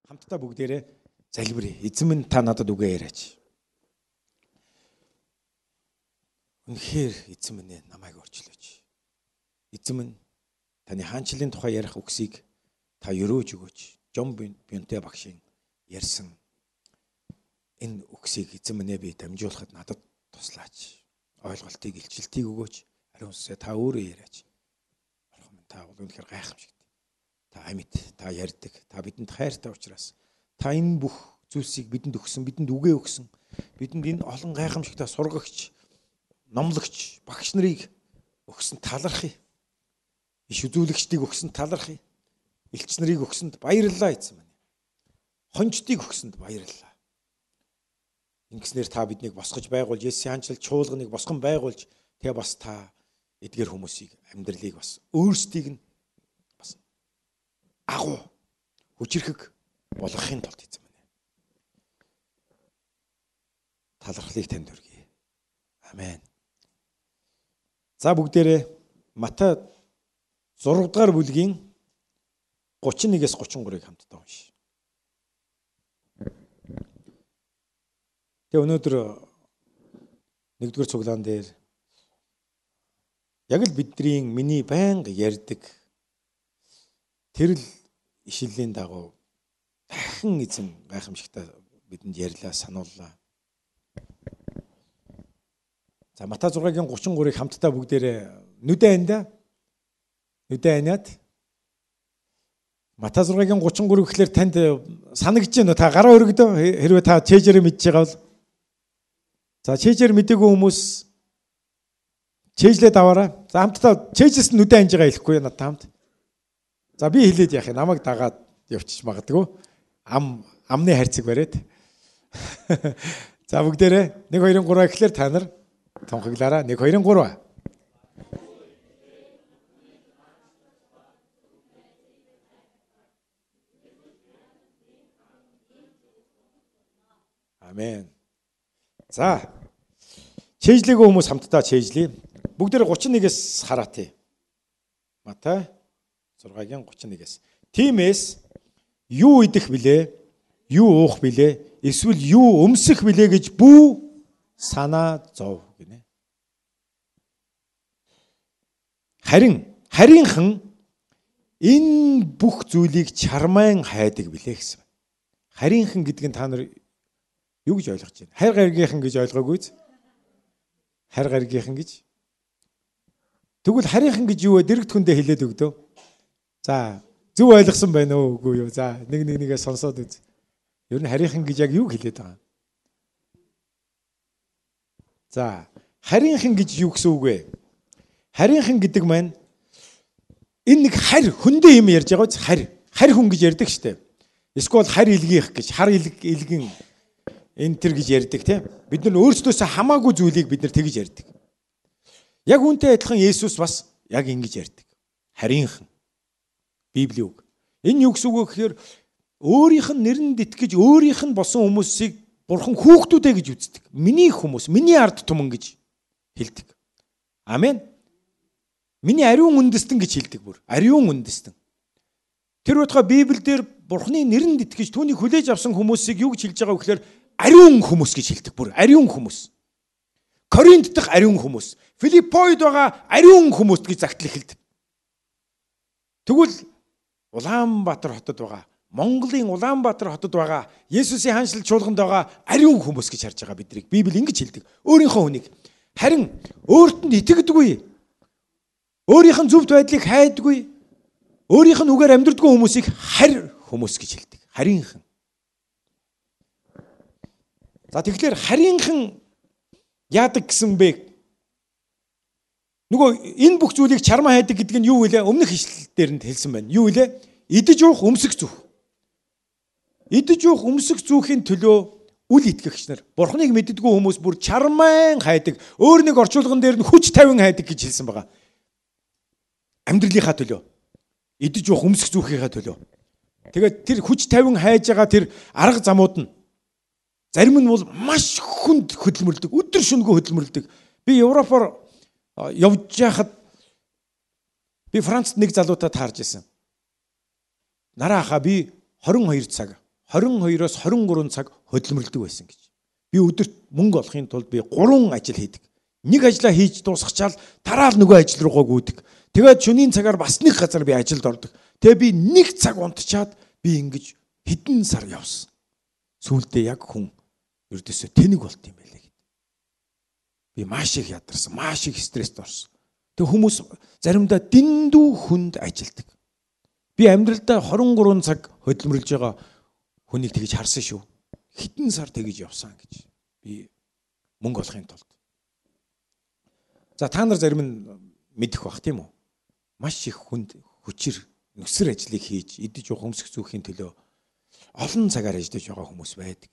Хамтдаа бүгдээрээ залбирая. Эзэн минь та надад үгээ яриач. Үнэхээр эзэн минь намайг өөрчлөөч. Эзэн минь таны хаанчлалын тухай ярих үгсийг та өрөөж өгөөч. Жон Бюнте багшийн ярьсан энэ үгсийг эзэн минь би дамжуулахад надад туслаач. Ойлголтыг, илчилтийг өгөөч. Ариун сүнсээ та өөрөө яриач. Бурхан минь та бол үнэхээр гайхамшигт. Та амьд, та ярьдаг, та бидэнд хайртай учраас та энэ бүх зүйлсийг бидэнд өгсөн, бидэнд үгээ өгсөн. Бидэнд энэ олон гайхамшигтай сургагч, номлогч, багш нарыг өгсөн талархъя. Иш үзүүлэгчдийг өгсөн талархъя. Элч нарыг өгсөнд баярлалаа эзэн минь. Хончдыг өгсөнд баярлалаа. Ингэснээр та биднийг босгож байгуулж, Есүсийн хаанчлал чуулганыг босгон байгуулж, тэгээ бас та эдгээр хүмүүсийг амьдралыг бас өөрсдийг нь бас агуу хүчирхэг болгохын тулд эзэн минь. Талархлыг танд өргөе. Амен. За бүгдээрээ Матай 6 дугаар бүлгийн 31-ээс 33-ыг хамтдаа уншъя. Тэгээ өнөөдөр нэгдүгээр цуглаан дээр яг л бидний миний байнга ярьдаг тэр л ишлэлийн дагуу дахин эзэн гайхамшигтай бидэнд ярьлаа, санууллаа. За Матай 6-гийн 33-ыг хамтдаа бүгдээрээ нүдэ андаа. Нүдэ аниад Матай 6-гийн 33 гэхлээр танд санагдаж байна уу? Та гараа өргөдөө хэрвээ та чэйжэрээ мэдж байгаа бол. За чэйжэр мэдээгүй хүмүүс чэйжлээд аваарай. За хамтдаа чэйжээс нүдэ анж байгаа хэлэхгүй надад хамт. За би хэлээд яах юм? Намайг дагаад явчих магадгүй. Амны хайрцаг бариад. За бүгдээрээ 1 2 3 гэхлээр та нар тунхаглаарай. 1 2 3. Амен. За. Чэйжлээгүй хүмүүс хамтдаа чэйжлэе. Бүгдээр 31-ээс хараатыг. Матай 6-гийн 31-ээс. Тиймээс юу идэх билээ, юу уух билээ, эсвэл юу өмсөх билээ гэж бүү санаа зов гинэ. Харин харийнхан энэ бүх зүйлийг чармайн хайдаг билээ гэсэн. Харийнхан гэдэг нь та нар юу гэж ойлгож байна? Хайр гаргийнхан гэж ойлгоогүй биз? Хайр гаргийнхан гэж. Тэгвэл харийнхан гэж юу вэ? Дэрэгд хүндээ хэлээд өгдөө. За, зөв ойлгосон байна уу үгүй юу? За, нэг нэгээ сонсоод үз. Ер нь харийнхан гэж яг юу хэлээд байгаа юм? За, харийнхан гэж юу гэсэн үг вэ? Харийнхан гэдэг маань энэ нэг харь хөндөө юм ярьж байгаа биз? Харь. Харь хүн гэж ярьдаг штеп. Эсвэл харь илгийх гэж, хар илгэн энэ төр гэж ярьдаг тийм. Бид нар өөрсдөөсөө хамаагүй зүйлийг бид нар тэгж ярьдаг. Яг үүнтэй адилхан Есүс бас яг ингэж ярьдаг. Харийнхан. Библийн үг. Энэ юу гэсэн үг вэ гэхээр өөрийнх нь нэрэнд итгэж өөрийнх нь болсон хүмүүсийг Бурхан хүүхдүүдээ гэж үздэг. Миний хүмүүс, миний ард түмэн гэж хэлдэг. Амен. Миний ариун үндэстэн гэж хэлдэг бүр. Ариун үндэстэн. Тэр байтугай Библиэлд Бурханы нэрэнд итгэж түүнийг хүлээж авсан хүмүүсийг юу гэж хэлж байгаа вэ гэхээр ариун хүмүүс гэж хэлдэг бүр. Ариун хүмүүс. Коринт дахь ариун хүмүүс, Филиппойд байгаа ариун хүмүүс гэж загтал эхэлдэг. Тэгвэл Улаанбаатар хотод байгаа, Монголын Улаанбаатар хотод байгаа, Есүсийн хаанчлал чуулганд байгаа ариун хүмүүс гэж харж байгаа биднийг. Библи ингэж хэлдэг. Өөрийнхөө хүнийг. Харин өөрт нь итгэдэггүй, өөрийнх нь зөвхт байдлыг хайдаггүй, өөрийнх нь үгээр амьдрдаггүй хүмүүсийг харь хүмүүс гэж хэлдэг. Харийнхан. За тэгэхээр харийнхан яадаг гэсэн бэ? Нөгөө энэ бүх зүйлийг чармаа хайдаг гэдэг нь юу вэ? Өмнөх ишлэл дээр нь хэлсэн байна. Юу вэ? Идэж уух, өмсөх зүх. Идэж уух, өмсөх зүүхийн төлөө үл итгэгч нар, Бурхныг мэддэггүй хүмүүс бүр чармайн хайдаг. Өөр нэг орчуулган дээр нь хүч тавин хайдаг гэж хэлсэн байгаа. Амьдралынхаа төлөө. Идэж уух, өмсөх зүүхийнхаа төлөө. Тэгээд тэр хүч тавин хайж байгаа тэр арга замууд нь зарим нь бол маш хүнд хөдөлмөрлөдөг, өдөр шөнөгүй хөдөлмөрлөдөг. Би Европоор явж байхад би Францд нэг залуутай таарж исэн. Нараа хаа би 22 цаг, 22-оос 23 цаг хөдөлмөрлөдөг байсан гэж. Би өдөрт мөнгө олохын тулд би 3 ажил хийдэг. Нэг ажлаа хийж дуусгачаал дараа л нөгөө ажил руугаа гүйдэг. Тэгээд шөнийн цагаар бас нэг газар би ажилд ордог. Тэгээ би нэг цаг унтчаад би ингэж хэдэн сар явсан. Сүүлдээ яг хүн ердөөсөө тэнэг болт юм байлээ гэд. Би маш их ядарсан, маш их стресст орсон. Тэгээ хүмүүс заримдаа дэндүү хүнд ажилдаг. Би амьдралдаа 23 цаг хөдөлмөрлөж байгаа хүнийг тэгж харсан шүү. Хэдэн сар тэгж явсан гэж. Би мөнгө олохын тулд. За та нар зарим нь мэдэх бах тийм үү? Маш их хүнд хүчээр нүсэр ажлыг хийж идэж уух өмсөх зүүхийн төлөө олон цагаар ажиллаж байгаа хүмүүс байдаг.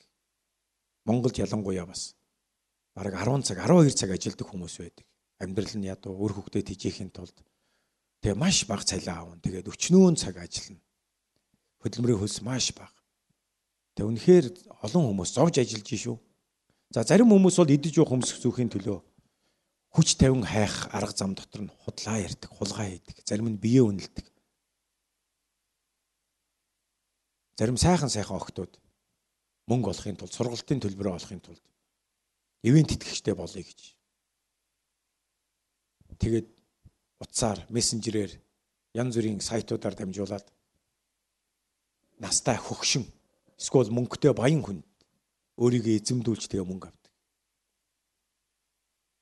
Монголд ялангуяа бас бараг 10 цаг, 12 цаг ажилладаг хүмүүс байдаг. Амьдрал нь ядуу, үр хөвгтөө тэжээхийн тулд тэгээ маш бага цалин авна. Тэгээд өчнөөн цаг ажиллана. Хөдөлмөрийн хөлс маш бага. Тэгээ үнэхээр олон хүмүүс зовж ажиллаж шүү. За зарим хүмүүс бол идэж уух өмсөх зүүхийн төлөө хүч тавин хайх арга зам дотор нь худлаа ярьдаг, хулгай хийдэг, зарим нь бие үнэлдэг. Зарим сайхан охтууд мөнгө олохын тулд, сургалтын төлбөрөө олохын тулд ивент тэтгэгчтэй болъё гэж. Тэгээд утсаар, мессенжерээр янз бүрийн сайтуудаар дамжуулаад настай хөгшин, эсвэл мөнгөтэй баян хүн өөрийгөө эзэмдүүлж тэгээ мөнгө авдаг.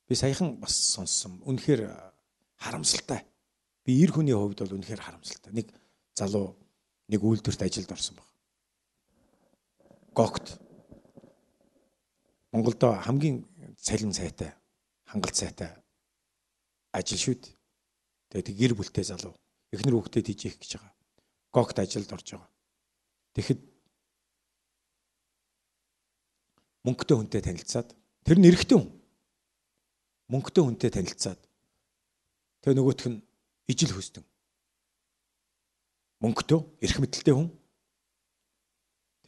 Би саяхан бас сонссон. Үнэхээр харамсалтай. Би эр хүний хувьд бол үнэхээр харамсалтай. Нэг залуу нэг үйлдвэрт ажилд орсон баг. Гогт. Монголдо хамгийн цалин сайтай, хангалт сайтай ажил шүү дээ. Тэгээд гэр бүлтэй залуу. Эхнэр хүүхдээ тэжээх гэж байгаа. Гогт ажилд орж байгаа. Тэгэхэд мөнгөтэй хүнтэй танилцаад тэр нь эрэгтэй хүн. Мөнгөтэй хүнтэй танилцаад тэгээ нөгөөх нь ижил хөстөн. Мөнгөтэй, эрх мэдэлтэй хүн.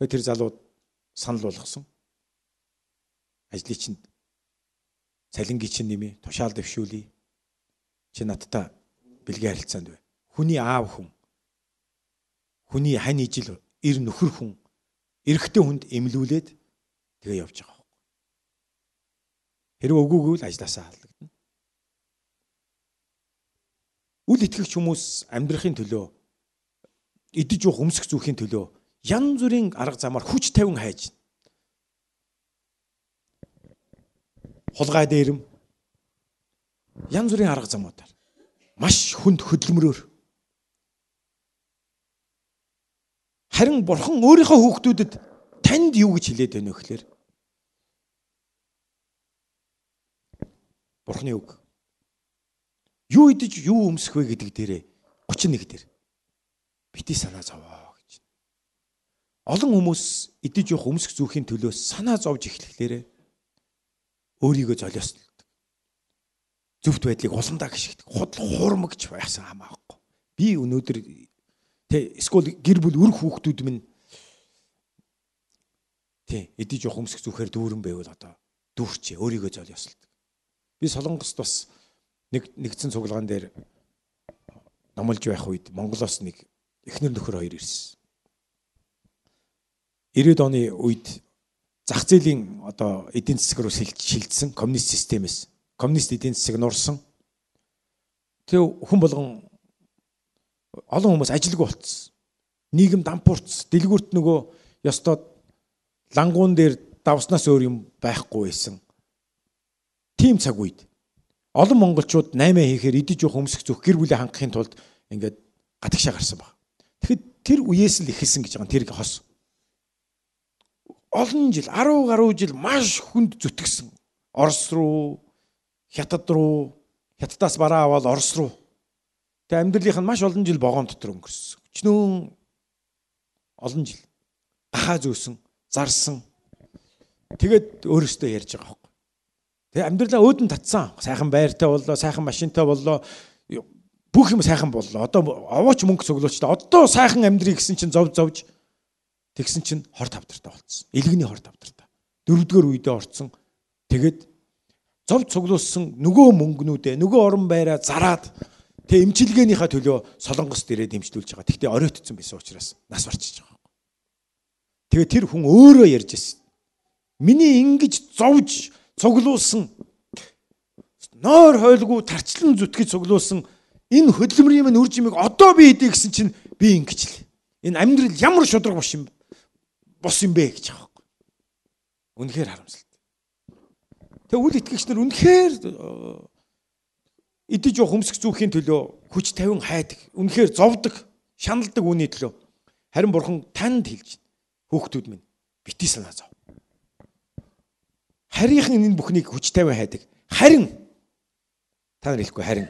Тэгээ тэр залууд санал болгосон. Ажлыг чинь цалингийн чинь нэмээ, тушаал дэвшүүлье. Чи надтай бэлгийн харилцаанд бай. Хүний аав хүн. Хүний хань ижил эр нөхөр хүн эрэгтэй хүнд эмлүүлээд тэгээ явж байгаа. Хэрвээ үгүйгүй л ажлаасаа халагдана. Үл итгэгч хүмүүс амьдрахын төлөө идэж уух өмсөх зүүхийн төлөө янз бүрийн арга замаар хүч тавин хайж. Хулгай дээрэм янз бүрийн арга замуудаар маш хүнд хөдөлмөрөөр. Харин бурхан өөрийнхөө хүүхдүүдэд танд юу гэж хэлээд байна вэ гэхээр Бурхны үг. Юу идэж юу өмсөх вэ гэдэг дээрээ 31 дээр бити санаа зовоо гэж. Олон хүмүүс идэж явах өмсөх зүүхийн төлөө санаа зовж эхлэхлээрээ өөрийгөө золиослдог. Зөвхт байдлыг уламдаа гიშгдэг. Худал хуурмагч байсан хамаахгүй. Би өнөөдөр тэ эсвэл гэр бүл үр хүүхдүүд минь тэ идэж явах өмсөх зүүхээр дүүрэн байвал одоо дүүрчээ өөрийгөө золиослдог. Би Солонгост бас нэг нэгдсэн цуглаан дээр номлож байх үед Монголоос нэг эхнэр нөхөр хоёр ирсэн. 90-ад оны үед зах зээлийн одоо эдийн засаг руу шилжсэн коммунист системээс коммунист эдийн засаг нурсан. Тэгээ хүн болгон олон хүмүүс ажилгүй болцсон. Нийгэм дампуурц, дэлгүүрт нөгөө ёстой лангуун дээр давснаас өөр юм байхгүй байсан. Тийм цаг үед олон монголчууд 8 хийхээр идэж явах өмсөх зүх гэр бүлээ хангахын тулд ингээд гадагшаа гарсан баг. Тэгэхэд тэр үеэс л эхэлсэн гэж байгаа тэр хос. Олон жил 10 гаруй жил маш хүнд зүтгэсэн. Орос руу, Хятад руу, Хятадаас бараа аваад Орос руу. Тэгээ амьдралынх нь маш олон жил вагон дотор өнгөрсөн. Өчнөөн олон жил гахаа зөөсөн, зарсан. Тэгээд өөрөөсөө ярьж байгаа байхгүй. Тэгээ амьдралаа өөдөн татсан. Сайхан байртай боллоо, сайхан машинтай боллоо. Бүх юм сайхан боллоо. Одоо овооч мөнгө цуглуулчлаа. Одоо сайхан амьдрий гэсэн чинь зовж тэгсэн чинь хор тавдартай болцсон. Илгэний хор тавдартай. Дөрөвдүгээр үедээ орцсон. Тэгээд зов цуглуулсан нөгөө мөнгнүүдээ, нөгөө орон байраа зараад тэгээ эмчилгээнийхээ төлөө Солонгост ирээд эмчлүүлж байгаа. Тэгтээ оройтцсон байсан учраас нас барчиж байгаа. Тэгээ тэр хүн өөрөө ярьж байсан. Миний ингэж зовж цуглуулсан нойр хойлгүй тарчлан зүтгэж цуглуулсан энэ хөдөлмөрийн минь үр жимийг одоо би идэ гэсэн чинь би ингэж л. Энэ амьдрал ямар шудраг бос юм бос юм бэ гэж байгаа байхгүй. Үнэхээр харамсалтай. Тэгээ үл итгэгч нар үнэхээр идэж явах хөмсөх зүүхийн төлөө хүч тавин хайдаг. Үнэхээр зовдөг, шаналдаг үүний төлөө. Харин бурхан танд хэлж байна. Хүүхдүүд минь битгий санаа зов. Харийнхан энэ бүхнийг хүч тавин хайдаг. Харин та нар хэлэхгүй харин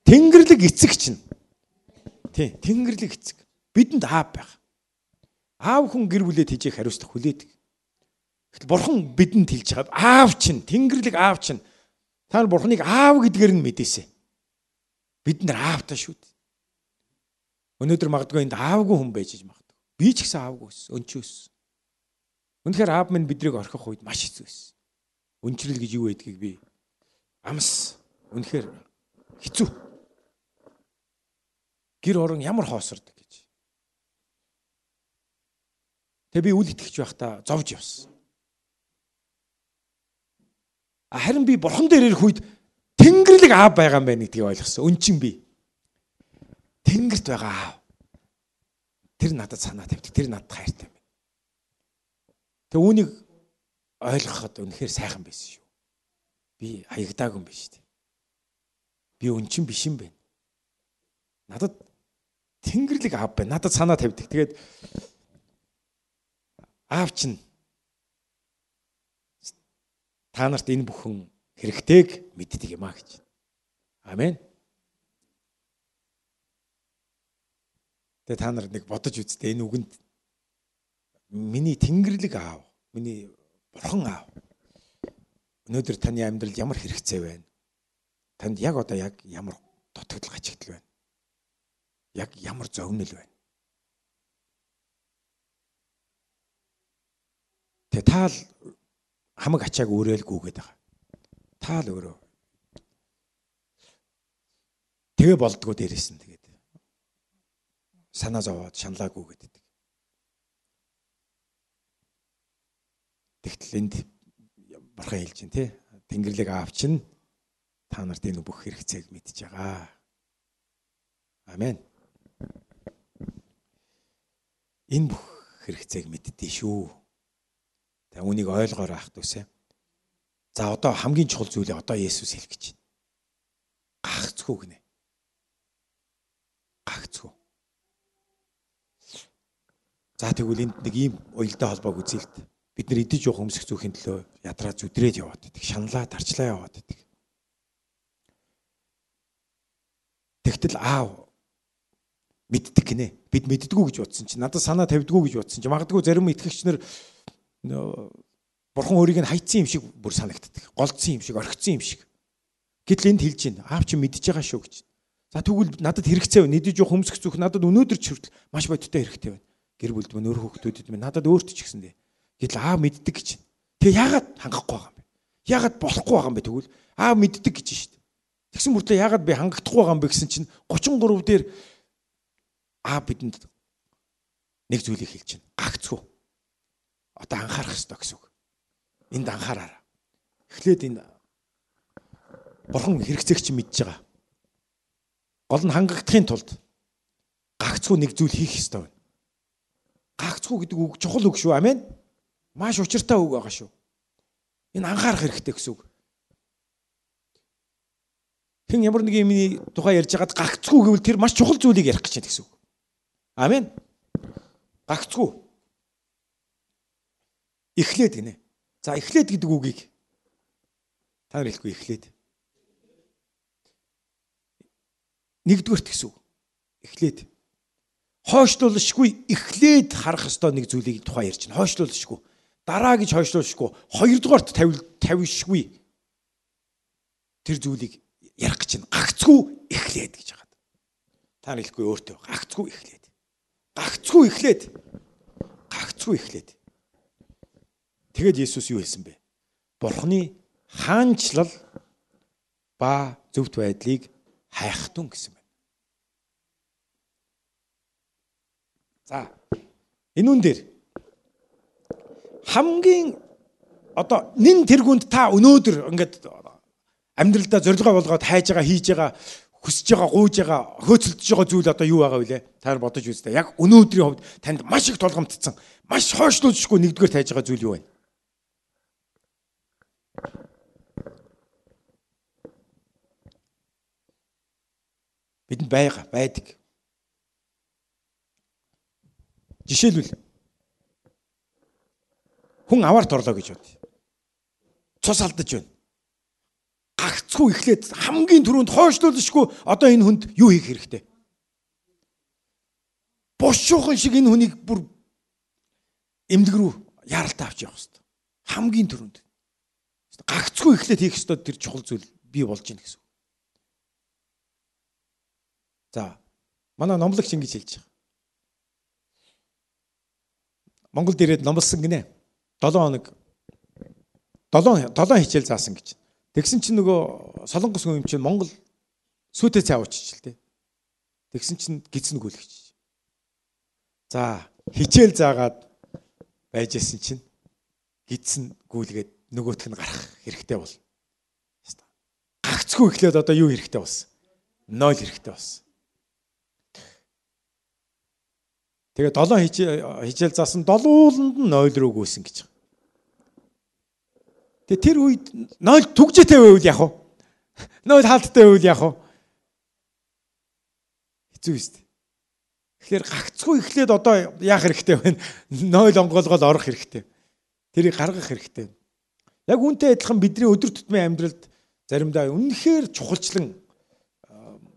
Тэнгэрлэг эцэг чинь. Тий, Тэнгэрлэг эцэг. Бидэнд аав байх. Аав хүн гэр бүлээ тэжээх хариуцлага хүлээдэг. Гэтэл бурхан бидэнд хэлж байгаа аав чинь, Тэнгэрлэг аав чинь. Та нар бурханыг аав гэдгээр нь мэдээсэй. Бид нар аавтай шүү дээ. Өнөөдөр магадгүй энд аавгүй хүн байж магадгүй. Би ч гэсэн аавгүй өссөн, өнчөөс. Үнэхээр аав минь бидрийг орхих үед маш хэцүү байсан. Өнчрөл гэж юу байдгийг би амс үнэхээр хэцүү. Гэр орон ямар хоосордог гэж. Тэгээ би үл итгэж байхдаа зовж явсан. Харин би бурхан дээр ирэх үед Тэнгэрлэг аав байгаа юм байна гэдгийг ойлгосон. Өнчин би. Тэнгэрт байгаа аав. Тэр надад санаа тавьдаг. Тэр надад хайртай юм байна. Тэгээ үүнийг ойлгоход үнэхээр сайхан байсан шүү. Би хаягдаагүй юм биш үү? Би өнчин биш юм байна. Надад Тэнгэрлэг аав байна. Надад санаа тавьдаг. Тэгээд аав чинь та нарт энэ бүхэн хэрэгтэйг мэддэг юм а гэж. Амен. Тэгээ та нар нэг бодож үзтээ энэ үгэнд миний Тэнгэрлэг аав, миний бурхан аав өнөөдөр таны амьдралд ямар хэрэгцээ байна? Танд яг одоо яг ямар дутагдал гачигдал байна? Яг ямар зовнил байна? Тэгээ таал хамаг ачааг өөрөө л гүгээд байгаа. Таал өөрөө. Тэгээ болдгоо дээрээс нь тэгээд санаа зовоод шаналаа гүгээд байдаг. Тэгтэл энд бурхан хэлж байна тий. Тэнгэрлэг аав чинь та нарт энэ бүх хэрэгцээг мэдж байгаа. Амен. Энэ бүх хэрэгцээг мэддээ шүү. Та үүнийг ойлгоорой ах дүүсээ. За одоо хамгийн чухал зүйлээ одоо Есүс хэлэх гэж байна. Гагцхүү гинэ. Гагцхүү. За тэгвэл энд нэг ийм уялдаа холбоог үзье л дээ. Бид нар идэж явах өмсөх зүүхийн төлөө ядраа зүдрээд яваад байдаг. Шаналаа тарчлаа яваад байдаг. Тэгтэл аав мэддэг гинэ. Бид мэддэггүй гэж бодсон чинь надад санаа тавьдгүй гэж бодсон чинь магадгүй зарим итгэгч нар бурхан өөрийг нь хайцсан юм шиг бүр санагддаг. Голдсон юм шиг, орхицсан юм шиг. Гэтэл энд хэлж байна. Аав чи мэдж байгаа шүү гэж. За тэгвэл надад хэрэгцээ байна. Идэж явах өмсөх зүүх надад өнөөдөр ч хүртэл маш бодиттой хэрэгтэй байна. Гэр бүлд мань өөр хүүхдүүдэд мань надад өөрт ч гэсэн дээ. Гэтэл аав мэддэг гэж. Тэгээ яагаад хангахгүй байгаа юм бэ? Яагаад болохгүй байгаа юм бэ тэгвэл аав мэддэг гэж шүү дээ. Тэгсэн мөртлөө яагаад би хангагдахгүй байгаа юм бэ гэсэн чинь 33 дээр аав бидэнд нэг зүйлийг хэлж байна. Гагцхүү. Одоо анхаарах ёстой гэсэн үг. Энд анхаараарай. Эхлээд энэ бурхан хэрэгцээг чинь мэдж байгаа. Гол нь хангагдахын тулд гагцхүү нэг зүйл хийх ёстой байна. Гагцхүү гэдэг үг чухал үг шүү. Амен. Маш учиртай үг байгаа шүү. Энэ анхаарах хэрэгтэй гэсэн үг. Хэн ямар нэг юмны тухай ярьж байгаад гагцхүү гэвэл тэр маш чухал зүйлийг ярих гэж байна гэсэн үг. Амен. Гагцхүү. Эхлээд гинэ. За эхлээд гэдэг үгийг та нар хэлэхгүй эхлээд. Нэгдүгээрт гэсэн үг. Эхлээд. Хойшлуулшгүй эхлээд харах ёстой нэг зүйлийг тухай ярьж байна. Хойшлуулшгүй. Дараа гэж хойшлуулшгүй. Хоёрдугаарт тавьшгүй. Тэр зүйлийг ярих гэж байна. Гагцхүү эхлээд гэж байгаа. Та нар хэлэхгүй өөртөө гагцхүү эхлээд. Гагцхүү эхлээд. Гагцхүү эхлээд. Тэгээд Есүс юу хэлсэн бэ? Бурхны хаанчлал ба зөвхт байдлыг хайхтун гэсэн байна. За энэ үн дээр хамгийн одоо нэн тэргүнд та өнөөдөр ингээд амьдралдаа зорилгоо болгоод хайж байгаа, хийж байгаа, хүсэж байгаа, гуйж байгаа, хөөцөлдөж байгаа зүйл одоо юу байгаа вэ? Та нар бодож үзтээ. Яг өнөөдрийн хувьд танд маш их тулгамдсан, маш хойшлуулшгүй нэгдүгээр тайж байгаа зүйл юу вэ? Бидэнд байгаа, байдаг. Жишээлбэл хүн аваарт орлоо гэж бод. Цус алдаж байна. Гагцхүү эхлээд хамгийн түрүүнд хойшлуулшгүй одоо энэ хүнд юу хийх хэрэгтэй? Бушуухан шиг энэ хүнийг бүр эмнэлэг рүү яаралтай авч явах хэрэгтэй. Хамгийн түрүүнд. Гагцхүү эхлээд хийх ёстой тэр чухал зүйл бий болж байна гэсэн. За, манай номлогч ингэж хэлж байгаа. Монголд ирээд номлосон гинэ. 7 хоног 7 хичээл заасан гэж. Тэгсэн чинь нөгөө солонгос хүн юм чинь Монгол сүйтэй цай ууччих л дээ. Тэгсэн чинь гидсэн гүйлгэж. За, хичээл заагаад байж исэн чинь гидсэн гүйлгээд нөгөөх нь гарах хэрэгтэй бол. Гагцгүй эхлээд одоо юу хэрэгтэй болсон? 0 хэрэгтэй болсон. Тэгээ 7 хичээл заасан 7-ууланд нь 0 руу гүйсэн гэж. Тэгээ тэр үед 0 түгжээтэй байвал яах вэ? 0 хаалттай байвал яах вэ? Хэцүү биз дээ. Тэгэхээр гагцгүй эхлээд одоо яах хэрэгтэй вэ? 0 онгоолгоод орох хэрэгтэй. Тэрийг гаргах хэрэгтэй. Яг үүнтэй адилхан бидний өдөр тутмын амьдралд заримдаа үнэхээр чухалчлан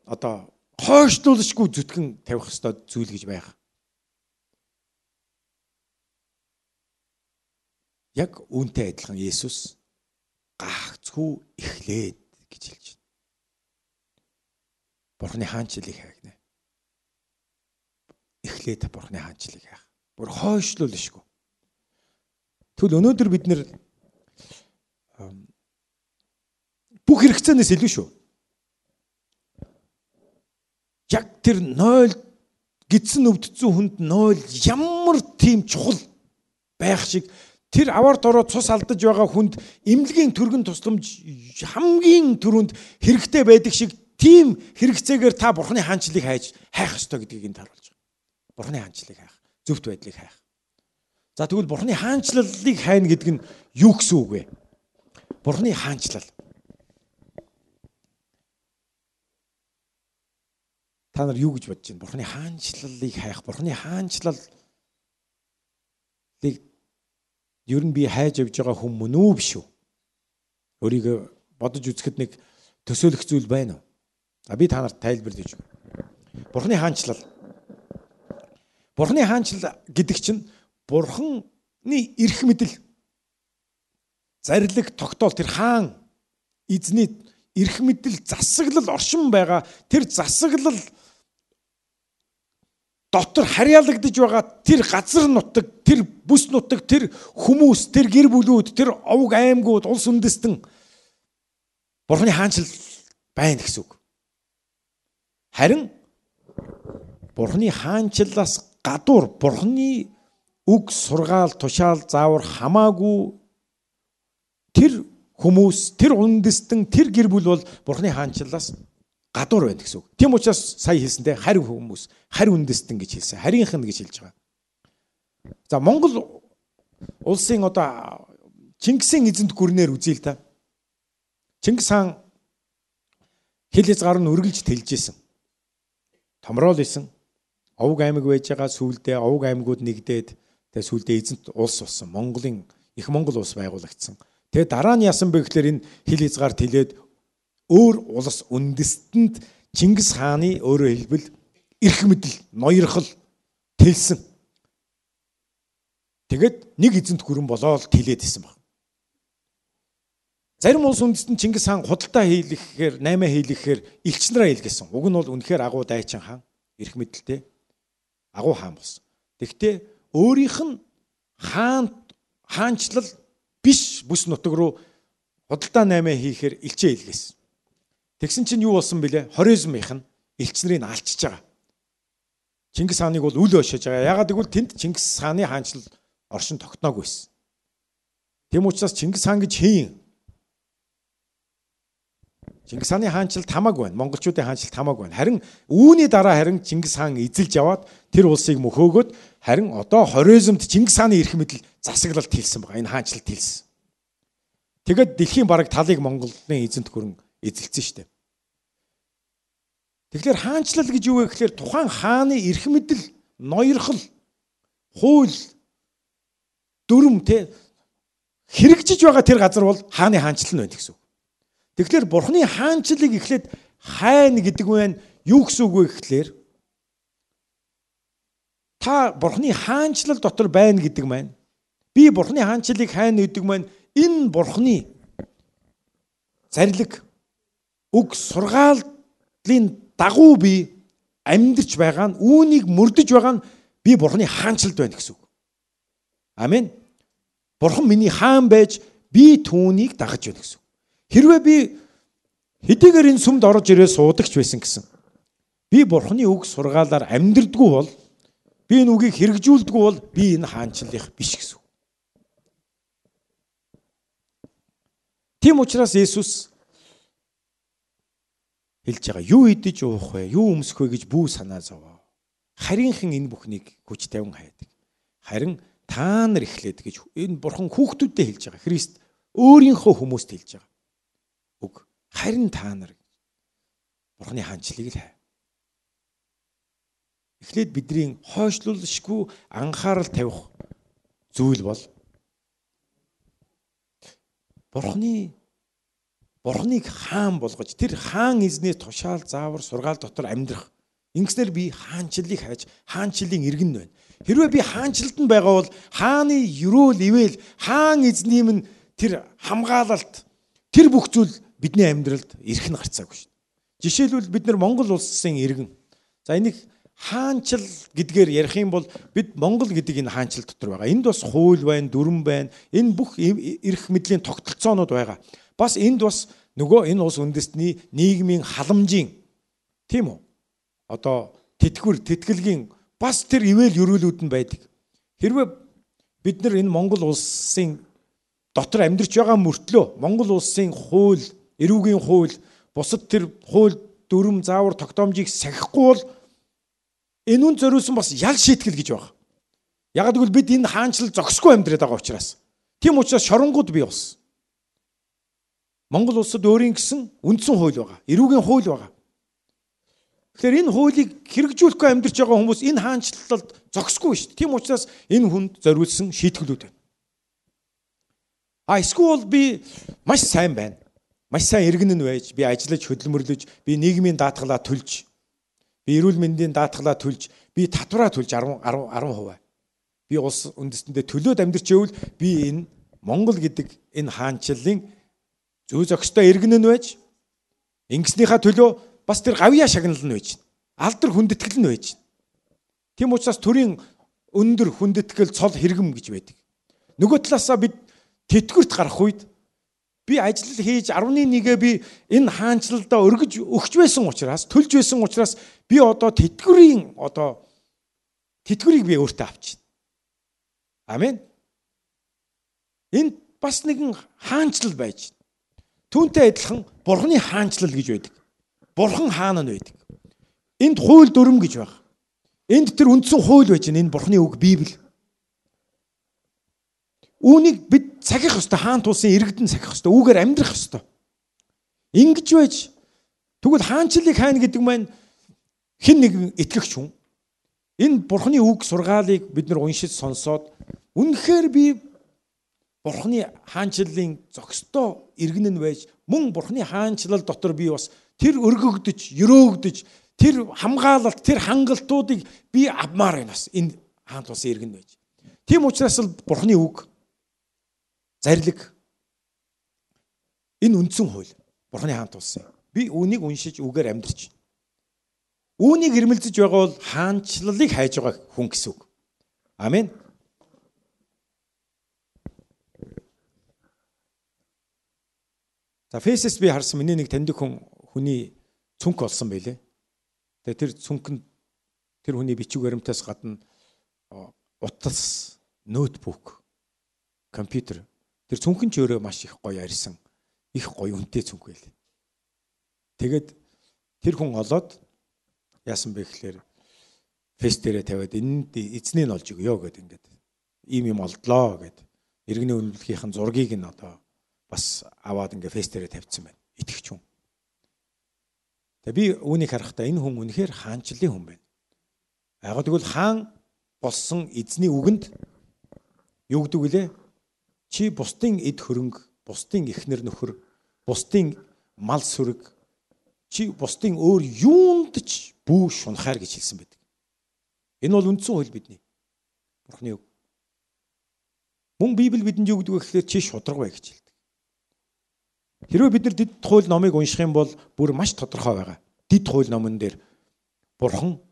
одоо хойшлуулшгүй зүтгэн тавих ёстой зүйл гэж байх. Яг үүнтэй адилхан Есүс гагцхүү эхлээд гэж хэлж байна. Бурхны хаанчлалыг хайгна. Эхлээд Бурхны хаанчлалыг хайх. Бүр хойшлуулшгүй. Тэгвэл өнөөдөр бид нэр бүх хэрэгцээнээс илүү шүү. Яг тэр 0 гидсэн өвдсөн хүнд 0 ямар тийм чухал байх шиг тэр аваарт ороод цус алдаж байгаа хүнд эмнэлгийн түргэн тусламж хамгийн түрүүнд хэрэгтэй байдаг шиг тийм хэрэгцээгээр та Бурхны хаанчлалыг хайж хайх ёстой гэдгийг энд харуулж байгаа. Бурхны хаанчлалыг хайх, зөвхт байдлыг хайх. За тэгвэл Бурхны хаанчлалыг хайна гэдэг нь юу гэсэн үг вэ? Бурхны хаанчлал. Та нар юу гэж бодож байна? Бурхны хаанчлалыг хайх, Бурхны хаанчлалыг ер нь би хайж явж байгаа хүн мөн үү биш үү? Өөрийгөө бодож үзэхэд нэг төсөөлөх зүйл байна уу? За би та нарт тайлбарлаж өгье. Бурхны хаанчлал. Бурхны хаанчлал гэдэг чинь Бурхны эрх мэдэл, зарлиг, тогтоол, тэр хаан эзний эрх мэдэл, засаглал, оршин байгаа тэр засаглал дотор харьяалагдж байгаа тэр газар нутаг, тэр бүс нутаг, тэр хүмүүс, тэр гэр бүлүүд, тэр овг аймагуд, улс үндэстэн Бурхны хаанчлал байна гэсэн үг. Харин Бурхны хаанчлалаас гадуур Бурхны үг, сургаал, тушаал, заавар хамаагүй тэр хүмүүс, тэр үндэстэн, тэр гэр бүл бол Бурхны хаанчлалаас гадуур байна гэсэн үг. Тийм учраас сая хэлсэнтэй харь хүмүүс, харь үндэстэн гэж хэлсэн. Харийнх нь гэж хэлж байгаа. За Монгол улсын одоо Чингисийн эзэнт гүрнээр үзье л та. Чингис хаан хил хязгаар нь үргэлж тэлж исэн. Томрол исэн. Овг аймаг байж байгаа сүулдэ овг аймагуд нэгдээд тэгээ сүулдэ эзэнт улс болсон. Монголын их Монгол улс байгуулагдсан. Тэгээ дараа нь яасан бэ гэхээр энэ хил хязгаар тэлээд өөр улс үндэстэнд Чингис хааны өөрөөр хэлбэл эрх мэдэл, ноёрхол тэлсэн. Тэгээд нэг эзэнт гүрэн болоод тэлээд исэн баг. Зарим улс үндэстэн Чингис хаан худалдаа хийлгэхээр, наймаа хийлгэхээр элч нараа илгээсэн. Уг нь бол үнэхээр агуу дайчин хаан, эрх мэдэлтэй агуу хаан болсон. Тэгвэл өөрийнх нь хаан хаанчлал биш бүс нутаг руу худалдаа наймаа хийхээр элчээ илгээсэн. Тэгсэн чинь юу болсон бэлээ? Хорезмийнх нь элч нарыг алчиж байгаа. Чингис хааныг бол үл ошиж байгаа. Ягаад гэвэл тэнд Чингис хааны хаанчлал оршин тогтноогүй байсан. Тийм учраас Чингис хаан гэж хийн. Чингис хааны хаанчлалд хамаагүй байна. Монголчуудын хаанчлалд хамаагүй байна. Харин үүний дараа харин Чингис хаан эзэлж яваад тэр улсыг мөхөөгөөд харин одоо Хорезмд Чингис хааны эрх мэдэл засаглалт хийлсэн байгаа. Энэ хаанчлалт хийлсэн. Тэгээд дэлхийн бараг талыг Монголын эзэнт гүрэн эзэлсэн шүү дээ. Тэгэхээр хаанчлал гэж юу вэ гэхээр тухайн хааны эрх мэдэл, ноёрхол, хууль, дүрм тэ хэрэгжиж байгаа тэр газар бол хааны хаанчлал нь байна гэсэн үг. Тэгэхээр Бурхны хаанчлалыг эхлээд хайна гэдэг нь юу гэсэн үг вэ гэхлээр та Бурхны хаанчлал дотор байна гэдэг маань би Бурхны хаанчлалыг хайна гэдэг маань энэ Бурхны зарлиг үг сургааллын дагуу би амьдарч байгаа нь үүнийг мөрдөж байгаа нь би Бурхны хаанчлалд байна гэсэн үг. Амен. Бурхан миний хаан байж би түүнийг дагаж байна гэсэн үг. Хэрвээ би хэдийгээр энэ сүмд орж ирээ суудагч байсан гэсэн би Бурханы үг сургаалаар амьдрдаггүй бол би энэ үгийг хэрэгжүүлдэггүй бол би энэ хаанчлалынх биш гэсэн үг. Тийм учраас Есүс хэлж байгаа юу идэж уух вэ? Юу өмсөх вэ гэж бүү санаа зовоо. Харийнхан энэ бүхнийг хүч тавин хайдаг. Харин та нар эхлээд гэж энэ Бурхан хүүхдүүдэд хэлж байгаа. Христ өөрийнхөө хүмүүст хэлж байгаа. Үг. Харин та нар Бурханы хаанчлалыг л хай. Эхлээд бидний хойшлуулшгүй анхаарал тавих зүйл бол Бурханыг хаан болгож тэр хаан эзнээс тушаал заавар сургаал дотор амьдрах. Ингэснээр би хаанчлалыг хайж хаанчлалын иргэн байна. Хэрвээ би хаанчлалд нь байгаа бол хааны ерөөл ивэл хаан эзний минь тэр хамгаалалт тэр бүх зүйл бидний амьдралд эрх нь гарцаагүй шүү дээ. Жишээлбэл бид нар Монгол улсын иргэн. За энийг хаанчл гэдгээр ярих юм бол бид Монгол гэдэг энэ хаанчл дотор байгаа. Энд бас хууль байна, дүрэм байна. Энэ бүх эрх мэдлийн тогтолцоонууд байгаа. Бас энд бас нөгөө энэ улс үндэстний нийгмийн халамжийн тийм үү? Одоо тэтгэвэр, тэтгэлгийн бас тэр ивэл ерөөлүүд нь байдаг. Хэрвээ бид нар энэ Монгол улсын дотор амьдарч байгаа мөртлөө Монгол улсын хууль, эрүүгийн хууль, бусад тэр хууль, дүрэм, заавар, тогтоомжийг сахихгүй бол энэ үн зориулсан бас ял шийтгэл гэж байна. Яг гэвэл бид энэ хаанчлал зогсгүй амьдраад байгаа учраас. Тийм учраас шоронгууд бий болсон. Монгол улсад өөрийн гэсэн үндсэн хууль байгаа. Эрүүгийн хууль байгаа. Тэгэхээр энэ хуулийг хэрэгжүүлэхгүй амьдарч байгаа хүмүүс энэ хаанчлалд зогсгүй шүү дээ. Тийм учраас энэ хүнд зориулсан шийтгэлүүд байна. А эсвэл би маш сайн байна. Маш сайн иргэн нь байж, би ажиллаж хөдөлмөрлөж, би нийгмийн даатгалаа төлж, би эрүүл мэндийн даатгалаа төлж, би татвараа төлж 10 10%. Би улс үндэстэндээ төлөөд амьдарч байвал би энэ Монгол гэдэг энэ хаанчлалын зүй зохистой иргэн нь байж, ингэснийхаа төлөө бас тэр гавьяа шагнал нь байж, алдар хүндэтгэл нь байж. Тийм учраас төрийн өндөр хүндэтгэл цол хэрэгэм гэж байдаг. Нөгөө талаасаа бид тэтгэврт гарах үед би ажил хийж 11-ээ би энэ хаанчлалдаа өргөж өгч байсан учраас, төлж байсан учраас би одоо тэтгэврийн одоо тэтгэврийг би өөртөө авчихна. Амен. Энд бас нэгэн хаанчлал байж. Түүнтэй адилхан Бурхны хаанчлал гэж байдаг. Бурхан хаан нь байдаг. Энд хууль дүрэм гэж байна. Энд тэр үндсэн хууль байж байна. Энэ Бурхны үг Библи. Үүнийг бид сахих ёстой, хаан тулсын иргэдэн сахих ёстой, үүгээр амьдрах ёстой. Ингэж байж тэгвэл хаанчлалыг хайна гэдэг маань хэн нэгэн итгэгч хүн энэ Бурхны үг сургаалыг бид нар уншиж сонсоод үнэхээр би Бурхны хаанчлалын зохистой иргэн нь байж мөн Бурхны хаанчлал дотор би бас тэр өргөгдөж, өрөөгдөж, тэр хамгаалалт, тэр хангалтуудыг би авмаар байна бас энэ хаан тулсын иргэн байж. Тийм учраас л Бурхны үг зарлиг энэ үндсэн хууль Бурхны хаан тулсан. Би үүнийг уншиж үгээр амьдарч. Үүнийг ирмэлзэж байгаа бол хаанчлалыг хайж байгаа хүн гэсэн үг. Амен. За Фэсэс би харсан миний нэг таньдаг хүн хүний цүнх олсон байлээ. Тэгээ тэр цүнх нь тэр хүний бичиг баримтаас гадна утас, ноутбук, компьютер. Тэр цүнхэн ч өөрөө маш их гоё арьсан. Их гоё үнэтэй цүнх байл. Тэгээд тэр хүн олоод яасан бэ гэхээр фэс дээрээ тавиад энэнд эзнийг нь олж өгөө гэд ингээд ийм юм олдлоо гэд иргэний үнэмлэхийнхэн зургийг нь одоо бас аваад ингээд фэс дээрээ тавьчихсан байна. Итгэвч хүн. Тэгээ би үүнийг харахдаа энэ хүн үнэхээр хаанчлалын хүн байна. Яг тэгвэл хаан болсон эзний үгэнд юу гэдэг вүлээ? Чи бусдын эд хөрөнгө, бусдын эхнэр нөхөр, бусдын мал сүрэг, чи бусдын өөр юунд ч бүү шунхаар гэж хэлсэн байдаг. Энэ бол үндсэн хууль бидний. Бурхны үг. Мөн Библи бидэнд юу гэдэг вэ гэхээр чи шударга бай гэж хэлдэг. Хэрвээ бид нар дэд хууль номыг унших юм бол бүр маш тодорхой байгаа. Дэд хууль номон дээр Бурхан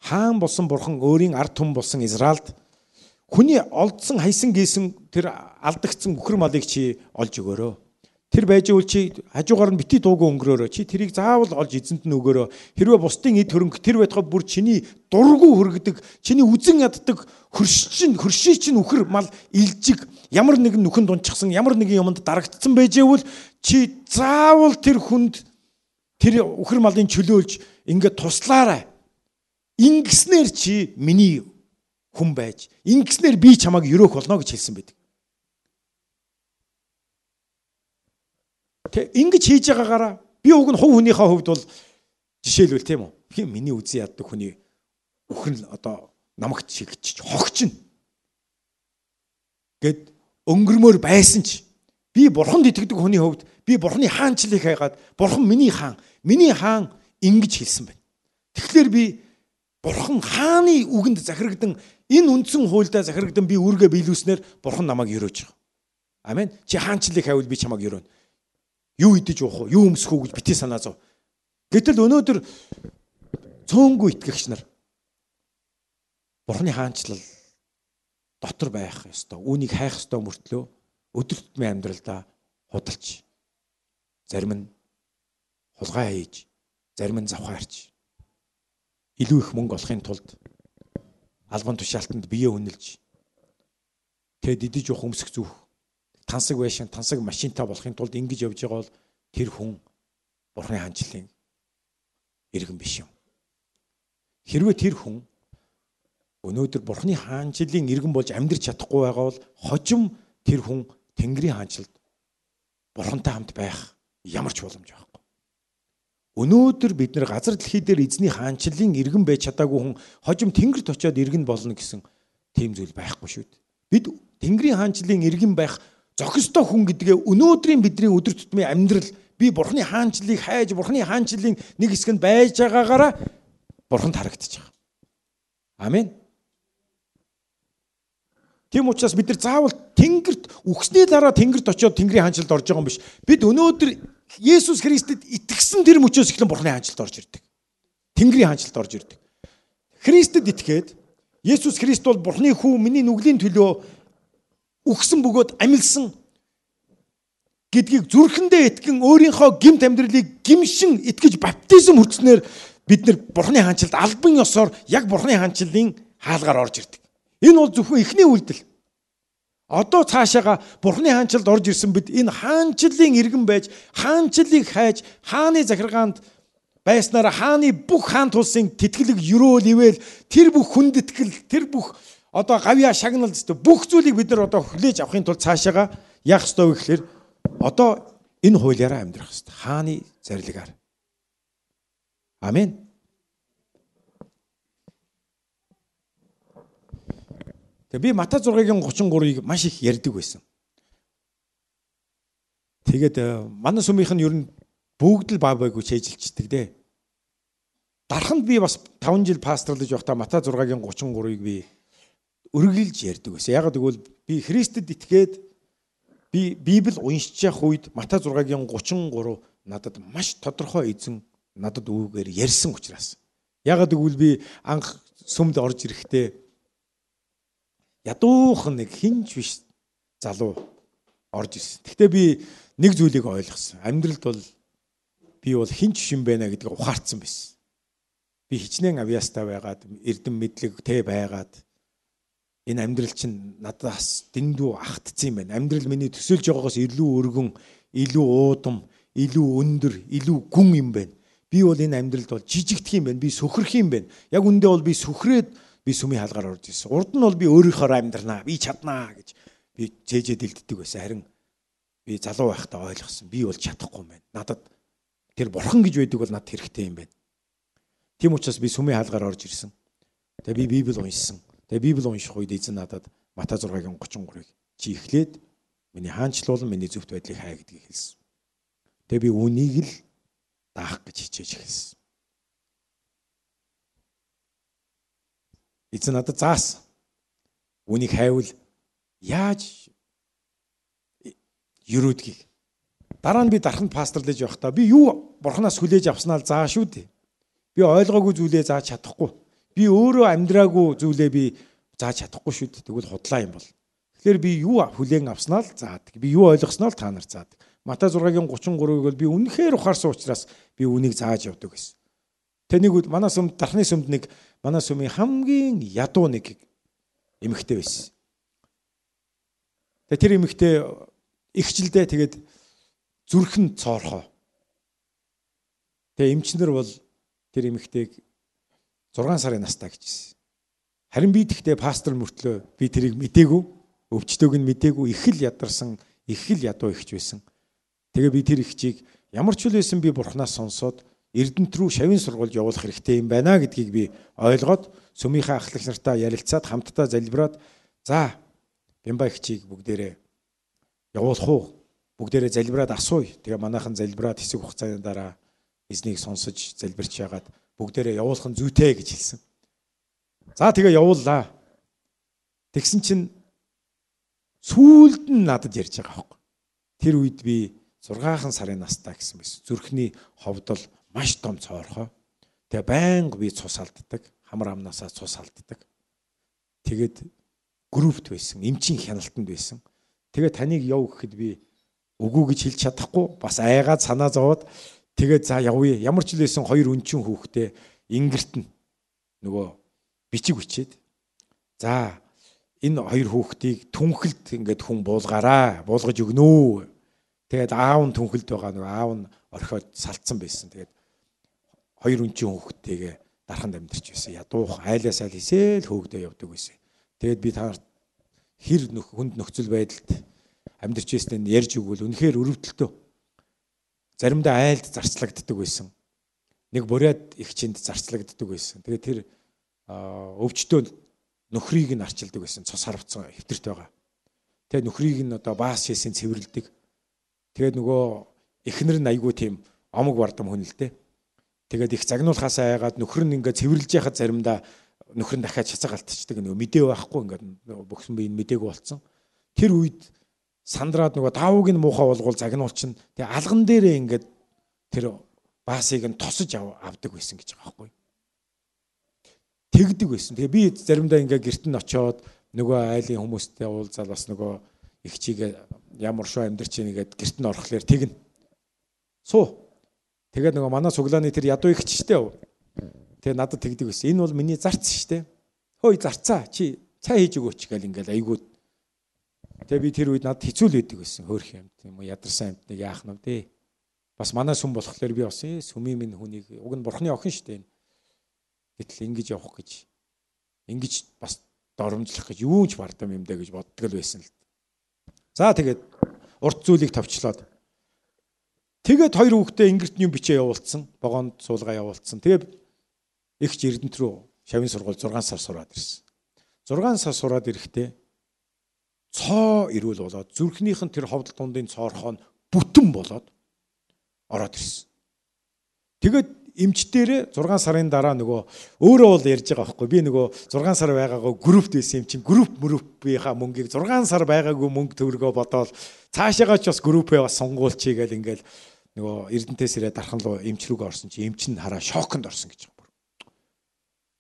хаан болсон Бурхан өөрийн ард түмэн болсон Израильд хүний олдсон хайсан гээсэн тэр алдагдсан үхэр малыг чи олж өгөөрөө. Тэр байж үл чи хажуугаар нь бити дуугүй өнгөрөөрөө. Чи тэрийг заавал олж эзэнт нь өгөөрөө. Хэрвээ бусдын эд хөрөнгө тэр байтугай бүр чиний дургүй хөргөдөг, чиний үзен яддаг хөрший чинь үхэр мал илжиг ямар нэгэн нүхэн дунчихсан, ямар нэгэн юмд дарагдсан байж ивэл чи заавал тэр хүнд тэр үхэр малын чөлөөлж ингээд туслаарай. Ингэснээр чи миний хүн байж, ингэснээр би чамайг өрөөх болно гэж хэлсэн байдаг. Тэ ингэж хийж байгаагаараа би уг нь хувь хүнийхээ хувьд бол жишээлбэл тийм үү? Би миний үзэн яддаг хүний үхэн одоо намагт шигчж хогчно гэд өнгөрмөр байсан ч би бурханд итгэдэг хүний хувьд би бурханы хаанчлалыг хайгаад бурхан миний хаан, миний хаан ингэж хэлсэн байна. Тэгэхээр би бурхан хааны үгэнд захирагдан энэ үндсэн хуульдаа захирагдан би үүргээ биелүүлснээр бурхан намайг өрөөж байгаа. Амен. Чи хаанчлалыг хайвал би чамайг өрөөнө. Юу идэж уух уу? Юу өмсөх үү гэж битгий санаа зов. Гэтэл өнөөдөр цөөнгүй итгэгч нар Бурханы хаанчлал дотор байх ёстой. Үүнийг хайх ёстой мөртлөө өдөр тутмын амьдралдаа худалч. Зарим нь хулгай хийж, зарим нь завхаарч илүү их мөнгө олохын тулд албан тушаалтанд бие үнэлж тэгэд идэж уух өмсөх зүх тансаг байшин, тансаг машинтай болохын тулд ингэж явж байгаа бол тэр хүн Бурхны хаанчлалын иргэн биш юм. Хэрвээ тэр хүн өнөөдөр Бурхны хаанчлалын иргэн болж амьдрч чадахгүй байгаа бол хожим тэр хүн Тэнгэрийн хаанчлалд Бурхантай хамт байх ямар ч боломж байхгүй. Өнөөдөр бид нар газар дэлхий дээр эзний хаанчлалын иргэн байж чадаагүй хүн хожим Тэнгэрт очиод иргэн болно гэсэн тийм зүйл байхгүй шүү дээ. Бид Тэнгэрийн хаанчлалын иргэн байх зохистой хүн гэдгээ өнөөдрийн бидний өдөр тутмын амьдрал би Бурхны хаанчлалыг хайж Бурхны хаанчлалын нэг хэсэг нь байж байгаагаараа Бурханд харагдчих. Амен. Тийм учраас бид нар заавал Тэнгэрт үхсний дараа Тэнгэрт очиод Тэнгэрийн хаанчлалд орж байгаа юм биш. Бид өнөөдөр Есүс Христэд итгэсэн тэр мөчөөс эхлэн Бурхны хаанчлалд орж ирдэг. Тэнгэрийн хаанчлалд орж ирдэг. Христэд итгээд Есүс Христ бол Бурхны хүү миний нүглийн төлөө үхсэн бөгөөд амилсан гэдгийг зүрхэндээ итгэн өөрийнхөө гэмт амьдралыг гэмшин итгэж баптизм хүртснээр бид нар Бурхны хаанчлалд албан ёсоор яг Бурхны хаанчлалын хаалгаар орж ирдэг. Энэ бол зөвхөн эхний үйлдэл. Одоо цаашаага Бурхны хаанчлалд орж ирсэн бид энэ хаанчлалын иргэн байж, хаанчлалыг хайж, хааны захиргаанд байснаар хааны бүх хаан тулсын тэтгэлэг өрөөл ивэл тэр бүх хүндэтгэл, тэр бүх одоо гавьяа шагнал зү бүх зүйлийг бид нар одоо хүлээж авахын тулд цаашаага яах ёстой вэ гэхээр одоо энэ хуулиараа амьдрах ёстой. Хааны зарилгаар. Амен. Тэгээ би Матай 6-гийн 33-ыг маш их ярьдаг байсан. Тэгээд манай сүмийнх нь ер нь бүгд л баа байгуу чэйжилчдэг дээ. Дарханд би бас 5 жил пасторлаж байхдаа Матай 6-гийн 33-ыг би өргөлж ярьдаг байсан. Яг гэвэл би Христэд итгээд би Библи уншиж явах үед Матай 6-гийн 33 надад маш тодорхой эзэн надад үүгээр ярьсан учраас. Яг гэвэл би анх сүмд орж ирэхдээ ядуухан нэг хинч биш залуу орж ирсэн. Гэхдээ би нэг зүйлийг ойлгосон. Амьдралд бол би бол хинч биш юм байна гэдгийг ухаарсан байсан. Би хичнээн авьяастай байгаад, эрдэм мэдлэгтэй байгаад Энэ амьдрал чинь надаас дэндүү ахтцсан юм байна. Амьдрал миний төсөөлж байгаагаас илүү өргөн, илүү уудам, илүү өндөр, илүү гүн юм байна. Би бол энэ амьдралд бол жижигдэх юм байна. Би сөхрөх юм байна. Яг үндэ бол би сөхрээд би сүмийн хаалгаар орж ирсэн. Урд нь бол би өөрийнхөөрөө амьдрнаа. Би чаднаа гэж би цээжээ дэлддэг байсан. Харин би залуу байхдаа ойлгосон. Би бол чадахгүй юм байна. Надад тэр бурхан гэж байдаг бол надад хэрэгтэй юм байна. Тийм учраас би сүмийн хаалгаар орж ирсэн. Тэгээ би Библи уншсан. Тэгээ Библи унших үед эзэн надад Матай 6-гийн 33-ыг чи эхлээд миний хаанчлуулан миний зөвхт байдлыг хай гэдгийг хэлсэн. Тэгээ би үүнийг л даах гэж хичээж эхэлсэн. Эзэн надад заасан. Үүнийг хайвал яаж өрөөдгийг. Дараа нь би дарханд пасторлаж явахдаа би юу бурханаас хүлээж авснаа л заа шүү дээ. Би ойлгоогүй зүйлээ зааж чадахгүй. Би өөрөө амьдраагүй зүйлээ би зааж чадахгүй шүү дээ. Тэгвэл худлаа юм бол. Тэгэхээр би юу хүлээн авснаа л заадаг. Би юу ойлгосноо л та нар заадаг. Матай 6-гийн 33-ыг бол би үнэхээр ухаарсан учраас би үүнийг зааж явдаг гэсэн. Тэг нэг үед манай сүмд дархны сүмд нэг манай сүмийн хамгийн ядуу нэг эмэгтэй байсан. Тэг тэр эмэгтэй ихчлээ тэгээд зүрхэн цоорхоо. Тэг эмчнэр бол тэр эмэгтэйг 6 сарын настай гэжсэн. Харин би тэгтээ пастор мөртлөө би тэрийг мдээгүй, өвчтөөг нь мдээгүй, их л ядарсан, их л ядуу ихч байсан. Тэгээ би тэр ихчийг ямар ч үл байсан би бурхнаас сонсоод Эрдэнэт рүү шавийн сургуульд явуулах хэрэгтэй юм байна гэдгийг би ойлгоод сүмийнхээ ахлагч нартаа ярилцаад хамтдаа залбираад за Бямба ихчийг бүгдээрээ явуулах уу? Бүгдээрээ залбираад асууя. Тэгээ манайхан залбираад хэсэг хугацааны дараа эзнийг сонсож залбирч яагаад бүгдээрээ явуулах нь зүйтэй гэж хэлсэн. За тэгээ явууллаа. Тэгсэн чинь сүүлд нь надад ярьж байгаа байхгүй. Тэр үед би 6 сарын настай гэсэн байсан. Зүрхний ховдол маш том цоорхоо. Тэгээ байнга би цус алддаг. Хамар амнаасаа цус алддаг. Тэгээд группт байсан. Эмчийн хяналтанд байсан. Тэгээ таныг яв гэхэд би үгүй гэж хэлж чадахгүй. Бас айгаад санаа зовоод тэгээд за явъя. Ямар ч л байсан хоёр өнчин хүүхдээ ингэрт нь нөгөө бичиг бичээд за энэ хоёр хүүхдийг түнхэлд ингээд хүн буулгаараа. Буулгаж өгнө. Тэгээд аав нь түнхэлд байгаа нөгөө аав нь орхиод салтсан байсан. Тэгээд хоёр өнчин хүүхдтэйгээ дарханд амьдарч байсан. Ядуух айлаас айл хисээл хөөгдөө явдаг байсан. Тэгээд би та нарт хэр хүнд нөхцөл байдалд амьдарч байсныг ярьж өгвөл үнэхээр өрөвдөлтөө. Заримдаа айлд зарцлагддаг байсан. Нэг бурайд их чинд зарцлагддаг байсан. Тэгээд тэр өвчтөө нөхрийг нь арчилдаг байсан. Цус харавцсан хэвтэрт байгаа. Тэгээд нөхрийг нь одоо баас шээсийн цэвэрлдэг. Тэгээд нөгөө эхнэр нь айгүй тийм омог бардам хүн л дээ. Тэгээд их загнуулахаас айгаад нөхөр нь ингээд цэвэрлж яхад заримдаа нөхөр нь дахиад шацаг алтчдаг. Нөгөө мэдээ байхгүй ингээд бөгсөн би энэ мдээгүй болцсон. Тэр үед сандраад нөгөө давууг нь муухай болгоул загнуулчин. Тэгээ алган дээрээ ингээд тэр баасыг нь тосож авдаг байсан гэж байгаа байхгүй. Тэгдэг байсан. Тэгээ би заримдаа ингээд гэрт нь очиод нөгөө айлын хүмүүстэй уулзаал бас нөгөө ихчийг ямар шуу амьдарч ийн гээд гэрт нь орохлоор тэгнэ. Суу. Тэгээд нөгөө манай цуглааны тэр ядуу ихч штэ. Тэгээ надад тэгдэг байсан. Энэ бол миний зарц штэ. Хөөе зарцаа чи цай хийж өгөөч гэл ингээл айгуу. Тэгээ би тэр үед надад хэцүү л байдаг байсан. Хөөх юм тийм үү ядарсан амьтныг яах нь вэ? Бас манай сүм болохоор би бас сүмийн минь хүнийг уг нь бурхны охин штэ. Гэтэл ингэж явах гэж ингэж бас доромжлох гэж юу ч бардам юм дэ гэж боддог л байсан л. За тэгээд урт зүйлийг товчлоод тэгээд хоёр хүүхдээ ингэрт юм бичээ явуулсан. Вагонд суулгаа явуулсан. Тэгээд ихч Эрдэнэт рүү шавийн сургууль 6 сар сураад ирсэн. 6 сар сураад ирэхдээ цоо эрүүл болоод зүрхнийх нь тэр ховдол дундын цоорхоо нь бүтэн болоод ороод ирсэн. Тэгээд эмч дээрээ 6 сарын дараа нөгөө өөрөө бол ярьж байгаа байхгүй. Би нөгөө 6 сар байгаагаа группт байсан юм чинь групп мөрөпийнхаа мөнгийг 6 сар байгаагүй мөнгө төгрөгөө бодоол цаашаагаа ч бас группээ бас сонгуулчихъя гэл ингээл нөгөө Эрдэнэтээс ирээд дархан руу эмч рүүгээ орсон чи эмч нь хараа шоконд орсон гэж байгаа бүр.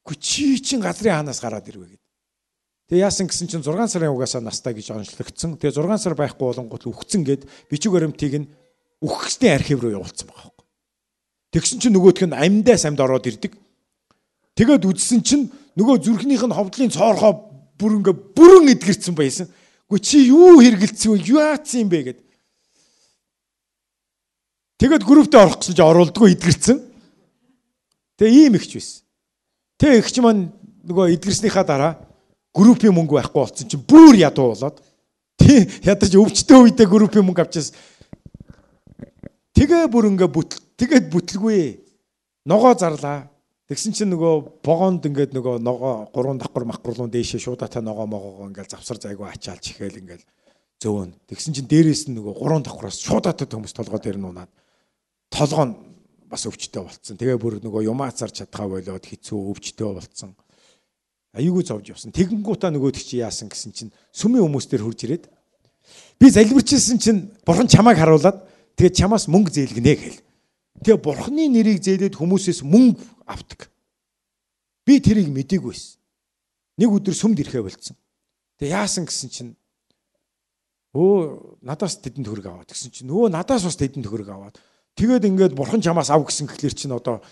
Үгүй чи чин газрын хаанаас гараад ирвэ гэд. Тэгээ яасан гэсэн чинь 6 сарын угаасаа настай гэж онцлогдсон. Тэгээ 6 сар байхгүй болонгууд үхсэн гэд бичиг баримтыг нь үхсний архив руу явуулсан байгаа. Тэгсэн чинь нөгөөх нь амьдаас амьд ороод ирдэг. Тэгээд үзсэн чинь нөгөө зүрхнийх нь ховдлын цоорхоо Бүр ингээ бүрэн эдгэрсэн байсан. Үгүй чи юу хэрэгэлцсэн вэ? Юу аацсан юм бэ гэд. Тэгээд групптэй орох гэсэн чи оруулдаггүй эдгэрсэн. Тэгээ ийм ихч байсан. Тэгээ ихч маань нөгөө эдгэрснийхаа дараа группийн мөнгө байхгүй болсон чинь бүр ядуу болоод тий ядаж өвчтөө үедээ группийн мөнгө авчихсан. Тэгээ бүр ингээ тэгээд бүтлгүй. Ногоо зарлаа. Тэгсэн чинь нөгөө вогоонд ингээд нөгөө ногоо 3 давхар махгарлуун дээшээ шуудатай ногоо могоогоо ингээд завсар зайгүй ачаалж ихээл ингээд зөөн. Тэгсэн чинь дээрээс нь нөгөө 3 давхараас шуудатай хүмүүс толгой дээр нь унаад толгоо нь бас өвчтөй болцсон. Тэгээ бүр нөгөө юмаацар чадхаа болоод хэцүү өвчтөй болцсон. Аюугүй зовж явсан. Тэгэнгүүтээ нөгөөдөг чи яасан гэсэн чинь сүмийн хүмүүс дээр хурж ирээд би залбирчээсэн чинь бурхан чамайг харуулад тэгээд чамаас мөнгө зээлгэнэ гэл. Тэгээ бурханы нэрийг зээлээд хүмүүсээс мөнгө авдаг. Би тэрийг мдээгүй байсан. Нэг өдөр сүмд ирэхээ болцсон. Тэгээ яасан гэсэн чинь өө надаас тэдэн төгрөг аваад гэсэн чинь өө надаас бас тэдэн төгрөг аваад тэгээд ингээд бурхан чамаас ав гэсэн гэхлээр чинь одоо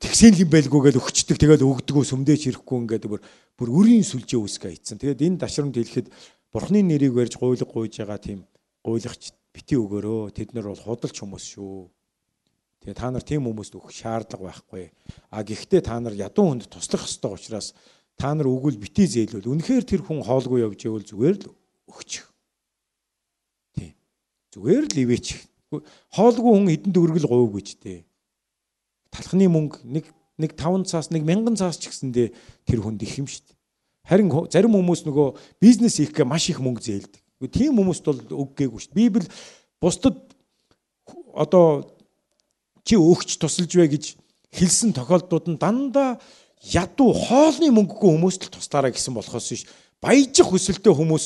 тэгсэн юм байлгүй гэж өгчдөг. Тэгээд өгдөгөө сүмдээч ирэхгүй ингээд бүр өрийн сүлжээ үүсгээ ийцэн. Тэгээд энэ дашрамд хэлэхэд бурханы нэрийг барьж гуйлга гуйж байгаа тийм гуйлагч бити өгөөрөө. Тэд нар бол худалч хүмүүс шүү. Тэгээ та нар тийм хүмүүст өгөх шаардлага байхгүй. А гэхдээ та нар ядуу хүнд туслах ёстой учраас та нар өгвөл бити зээлвэл үнэхээр тэр хүн хоолгүй явж ивэл зүгээр л өгчих. Тийм. Зүгээр л ивээчих. Хоолгүй хүн хэдэн төгрөг л говьг гэж дээ. Талхны мөнгө нэг 5 цаас нэг 1000 цаас ч гэсэндээ тэр хүнд их юм шүү дээ. Харин зарим хүмүүс нөгөө бизнес хийх гэ маш их мөнгө зээлдэг. Тийм хүмүүст бол өг гээгүй шүү дээ. Библи бусдад одоо чи өгч тусалж вэ гэж хэлсэн тохиолдлууд нь дандаа ядуу хоолны мөнгөгүй хүмүүст л туслаарай гэсэн болохоос биш баяжих хүсэлтэй хүмүүс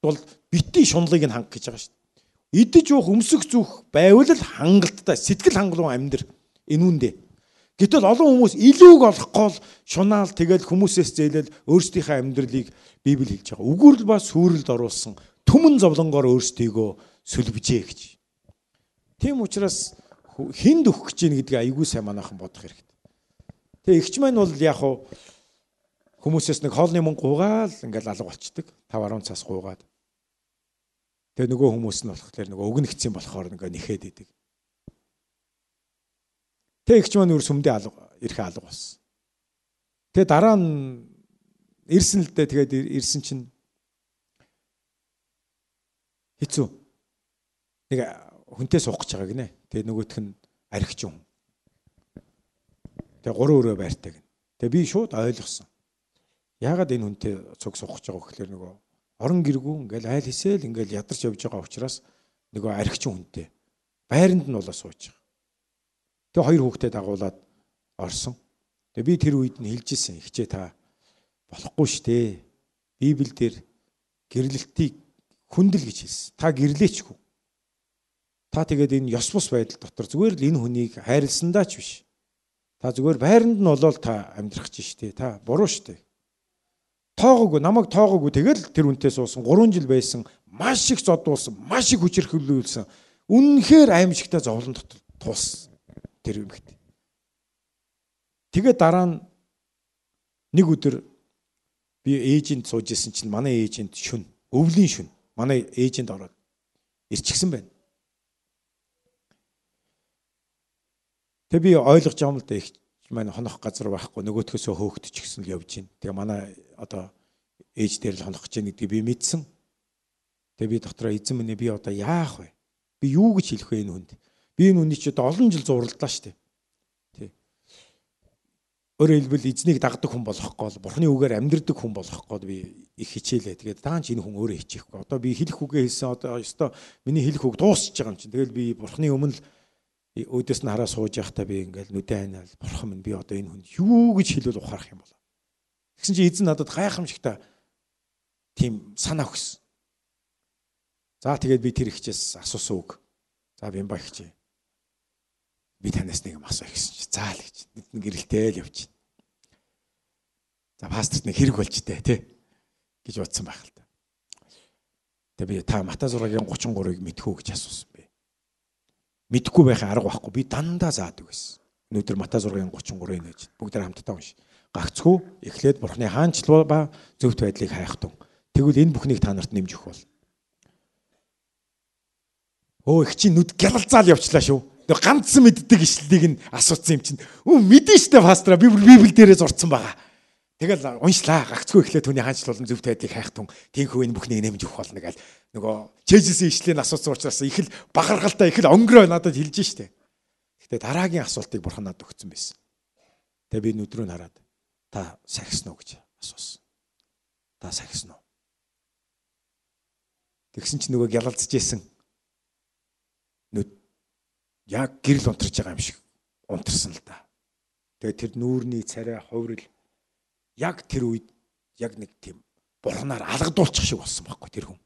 бол бити шунлыг нь хангах гэж байгаа шүү дээ. Идэж уух өмсөх зүөх байвал л хангалттай сэтгэл хангалуун амьдр энүүндээ. Гэтэл олон хүмүүс илүүг олох гол шунаал тэгэл хүмүүсээс зээлэл өөрсдийнхээ амьдралыг Библи хэлж байгаа. Үгүрэл ба сүрэлд оруулсан түмэн зовлонгоор өөрсдийгөө сүлбжээ гэж. Тийм учраас хинд өгөх гэж ийн гэдгийг айгүй сайн манайхан бодох хэрэгтэй. Тэгээ эгч маань бол яг хуу хүмүүсээс нэг хоолны мөнгө гуйгаал ингээл алга болчдөг. 5 10 цаас гуйгаад. Тэгээ нөгөө хүмүүс нь болохоор нөгөө өгнөгцсөн болохоор ингээ нэхэд идэг. Тэгээ эгч маань өөр сүмдээ алга ирэхээ алга болсон. Тэгээ дараа нь ирсэн л дээ. Тэгээд ирсэн чинь хэцүү. Нэг хүнтэй суух гэж байгаа гинэ. Тэгээ нөгөөх нь архич юм. Тэгээ 3 өрөө байртай гин. Тэгээ би шууд ойлгосон. Яагаад энэ хүнтэй цуг суух гэж байгаа гэхлээр нөгөө орон гэргүү ингээл айл хэсэл ингээл ядарч явж байгаа учраас нөгөө архич хүнтэй байранд нь болоо сууж байгаа. Тэгээ хоёр хүүхдээ дагуулад орсон. Тэгээ би тэр үед нь хэлжсэн ихчээ та болохгүй штэ. Библиэлд гэрлэлтийг хүндэл гэж хэлсэн. Та гэрлээчгүй. Та тэгээд энэ ёс бус байдал дотор зүгээр л энэ хүнийг хайрласандаа ч биш. Та зүгээр байранд нь болоод та амьдрах чинь штэ. Та буруу штэ. Тоогоогүй намайг тоогоогүй тэгэл тэр үнтэй суусан 3 жил байсан маш их зодуулсан, маш их хүчирхийлүүлсэн. Үнэнхээр аимшигтай зовлон дотор туулсан тэр юмхт. Тэгээ дараа нь нэг өдөр би ээжинд сууж исэн чинь манай ээжинд шүн, өвлийн шүн манай ээжинд ороод ирчихсэн байна. Тэгээ би ойлгож байгаа юм л да их маань хонох газар байхгүй нөгөөтгөөсөө хөөгдөж гисэн л явж байна. Тэгээ манай одоо ээж дээр л хонох гэж байна гэдгийг би мэдсэн. Тэгээ би дотроо эзэн минь би одоо яах вэ? Би юу гэж хэлэх вэ энэ хүнд? Би энэ хүний чи одоо олон жил зурлалаа шүү дээ. Тий. Өөрөөр хэлбэл эзнийг дагдаг хүн болох гол, бурхны үгээр амьдрдаг хүн болох гол би их хичээлээ. Тэгээд даанч энэ хүн өөрөө хичээхгүй. Одоо би хэлэх үгээ хэлсэн одоо ёстой миний хэлэх үг дуусч байгаа юм чинь. Тэгэл би бурхны өмнө л өөдөөс нь хараа сууж явахдаа би ингээл нүдэ айнаал бурхан минь би одоо энэ хүнд юу гэж хэлвэл ухаарах юм бол. Тэгсэн чинь эзэн надад гайхамшигтай тийм санаа өгсөн. За тэгээд би тэр ихчээс асуусан үг. За би ба ихчээ. Би танаас нэг юм асууя гэсэн чи. За л гэж. Бид нэг гэрэлтэй л явчих. За пасторт нэг хэрэг болж тээ тий гэж бодсон байх л та. Тэгээ би та Матай 6-гийн 33-ыг мэдэх үү гэж асуусан бэ. Мэдхгүй байхын арга байхгүй. Би дандаа заадаг байсан. Өнөөдөр Матай 6-гийн 33-ыг нээж бүгд хамтдаа унш. Гагцхүү эхлээд Бурхны хаанчлал ба зөвхт байдлыг хайх тун. Тэгвэл энэ бүхнийг та нарт нэмж өгөх бол. Өө их чинь нүд гялалзаал явчлаа шүү. Тэг ганцхан мэддэг ишлэлийг нь асуусан юм чинь. Өө мэдэн штэ пастора, би бүр Библи дээрээ зурцсан байгаа. Тэгэл уншлаа. Гагцхүү эхлээд түүний хаанчлал болон зөвхт байдлыг хайх тун. Тинхүү энэ бүхнийг нэмж өгөх болно гэл. Нөгөө чэйжсэн ишлэлийг асуусан учраас их л багаргалтай, их л өнгөрөө надад хэлж штэ. Гэтэ дараагийн асуултыг Бурхан надад өгсөн байсан. Тэгээ би нүд рүү хараад та сахисан уу гэж асуусан. Та сахисан уу? Тэгсэн чинь нөгөө гялалзж исэн нүд яг гэрэл унтарч байгаа юм шиг унтарсан л да. Тэгээ тэр нүүрний царай хувирал яг тэр үед яг нэг тийм Бурханаар алгадуулчих шиг болсон байхгүй тэр хүн.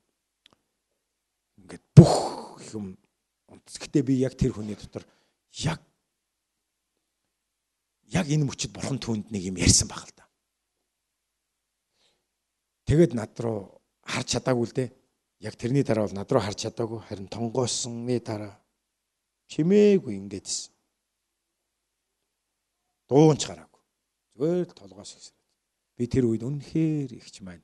Ингээд бүх юм унтс. Гэтэ би яг тэр хүний дотор яг энэ мөчид Бурхан түүнд нэг юм ярьсан баг л да. Тэгээд над руу харж чадаагүй л дээ. Яг тэрний дараа бол над руу харж чадаагүй. Харин тонгоосны дараа чимээгүй ингэдсэн. Дуунч гараагүй. Зүгээр л толгоос ихсээд. Би тэр үед үнэхээр ихч маань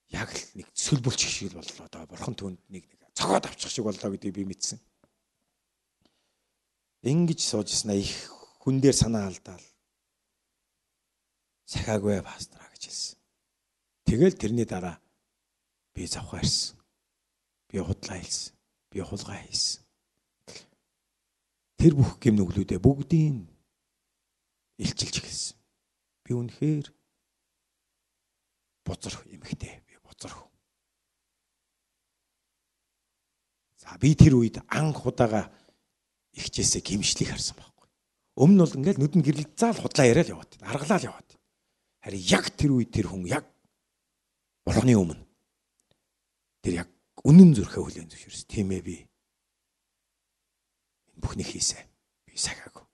яг л нэг сөлбөлчих шиг боллоо доо. Бурхан түүнд нэг цогоод авчих шиг боллоо гэдгийг би мэдсэн. Ингэж суужснаа их хүн дээр санаа алдаал. Сахиагүй пастраа гэж хэлсэн. Тэгэл тэрний дараа би завхаа ирсэн. Би худлаа хэлсэн. Би хулгай хийсэн. Тэр бүх гэм нүглүүдээ бүгдийг илчилж эхэлсэн. Би үнэхээр бузар эмэгтэй. Би бузар хүн. За би тэр үед анх удаага ихчээсээ гимшлийг харсан байхгүй. Өмнө нь бол ингээл нүдэн гэрэлзаал худлаа яриад яваад, аргалаал яваад. Харин яг тэр үед тэр хүн яг Бурхны өмнө тэр яг үнэн зүрхээ хүлээн зөвшөөрсөн. Тийм ээ би энэ бүхнийг хийсэн. Би сахиагүй.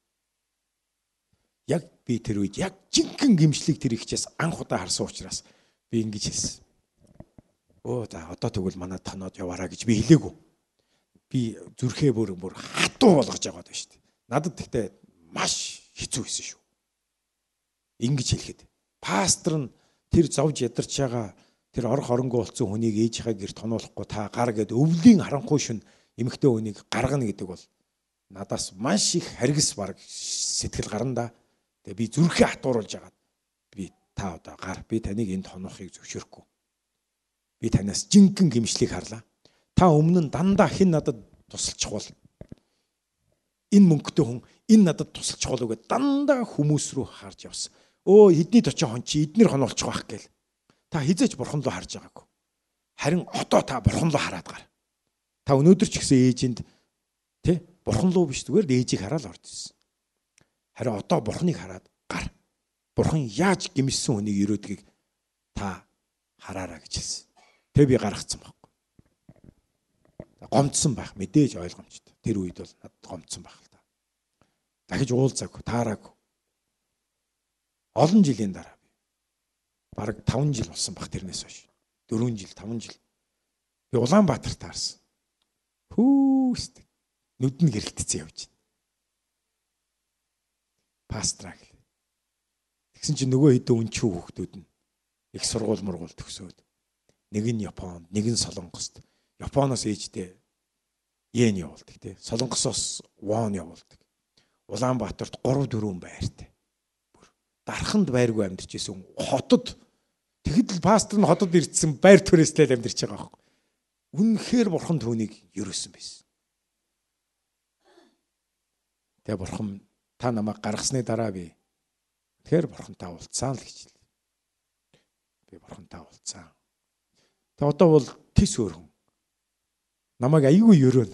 Яг би тэр үед яг жинхэнэ гимшлийг тэр ихчээс анх удаа харсан учраас би ингэж хэлсэн. Өө за одоо тэгвэл манай тоноод яваараа гэж би хэлээгүй. Би зүрхээ бүр хатуу болгож байгаа даа шүү дээ. Надад тэгтээ маш хэцүү байсан шүү. Ингэж хэлэхэд пастор нь тэр зовж ядарч байгаа тэр орох оронгүй болсон хүнийг ээжийнхээ гэрт тонуулахгүй та гар гэд өвлийн харанхуй шүн эмэгтэй хүнийг гаргана гэдэг бол надаас маш их харгас баг сэтгэл гарна да. Тэгээ би зүрхээ хатууруулж агаад би та одоо гар, би таныг энд тонуухыг зөвшөөрөхгүй. Би танаас жинхэнэ гимшлийг харлаа. Та өмнө нь дандаа хэн надад тусалчих бол энэ мөнгөтэй хүн энэ надад тусалчих болов гэдээ дандаа хүмүүс рүү харж явсан. Өө хэдний точин хон чи эднэр хонуулчих байх гээл. Та хизээч бурхан руу харж байгаагүй. Харин одоо та бурхан руу хараад гар. Та өнөөдөр ч гэсэн ээжинд тий бурхан руу биш зүгээр л ээжийг хараад орж ирсэн. Харин одоо бурханыг хараад гар. Бурхан яаж гимшсэн хүнийг өрөөдгийг та хараараа гэж хэлсэн. Тэг би гаргацсан байхгүй. Гомдсон байх мэдээж ойлгомжтой. Тэр үед бол надад гомдсон байх л та. Дахиж уулзаагүй, таараагүй. Олон жилийн дараа би бараг 5 жил болсон байх тэрнээс хойш. 4 жил, 5 жил. Би Улаанбаатар таарсан. Хүүст. Нүд нь гэрэлтцэн явж байна. Пастра гэл. Тэгсэн чинь нөгөө хэдэн өнчүү хүүхдүүд нь их сургууль мургуул төгсөөд нэг нь Японд, нэг нь Солонгост. Японоос ээжтэй йен явуулдаг тий. Солонгосоос вон явуулдаг. Улаанбаатарт 3 4 байртай. Бүр дарханд байргүй амьдарч исэн хотод. Тэгэхэд л пастор нь хотод ирсэн байр түрээслэл амьдарч байгаа байхгүй. Үнэхээр бурхан түүнийг ерөөсөн байсан. Тэгээ бурхан та намайг гаргасны дараа би тэгэхээр бурхантай уулзсан л гэж хэлээ. Би бурхантай уулзсан. Тэгээ одоо бол тис өөр хүн. Намайг айгүй ерөөн.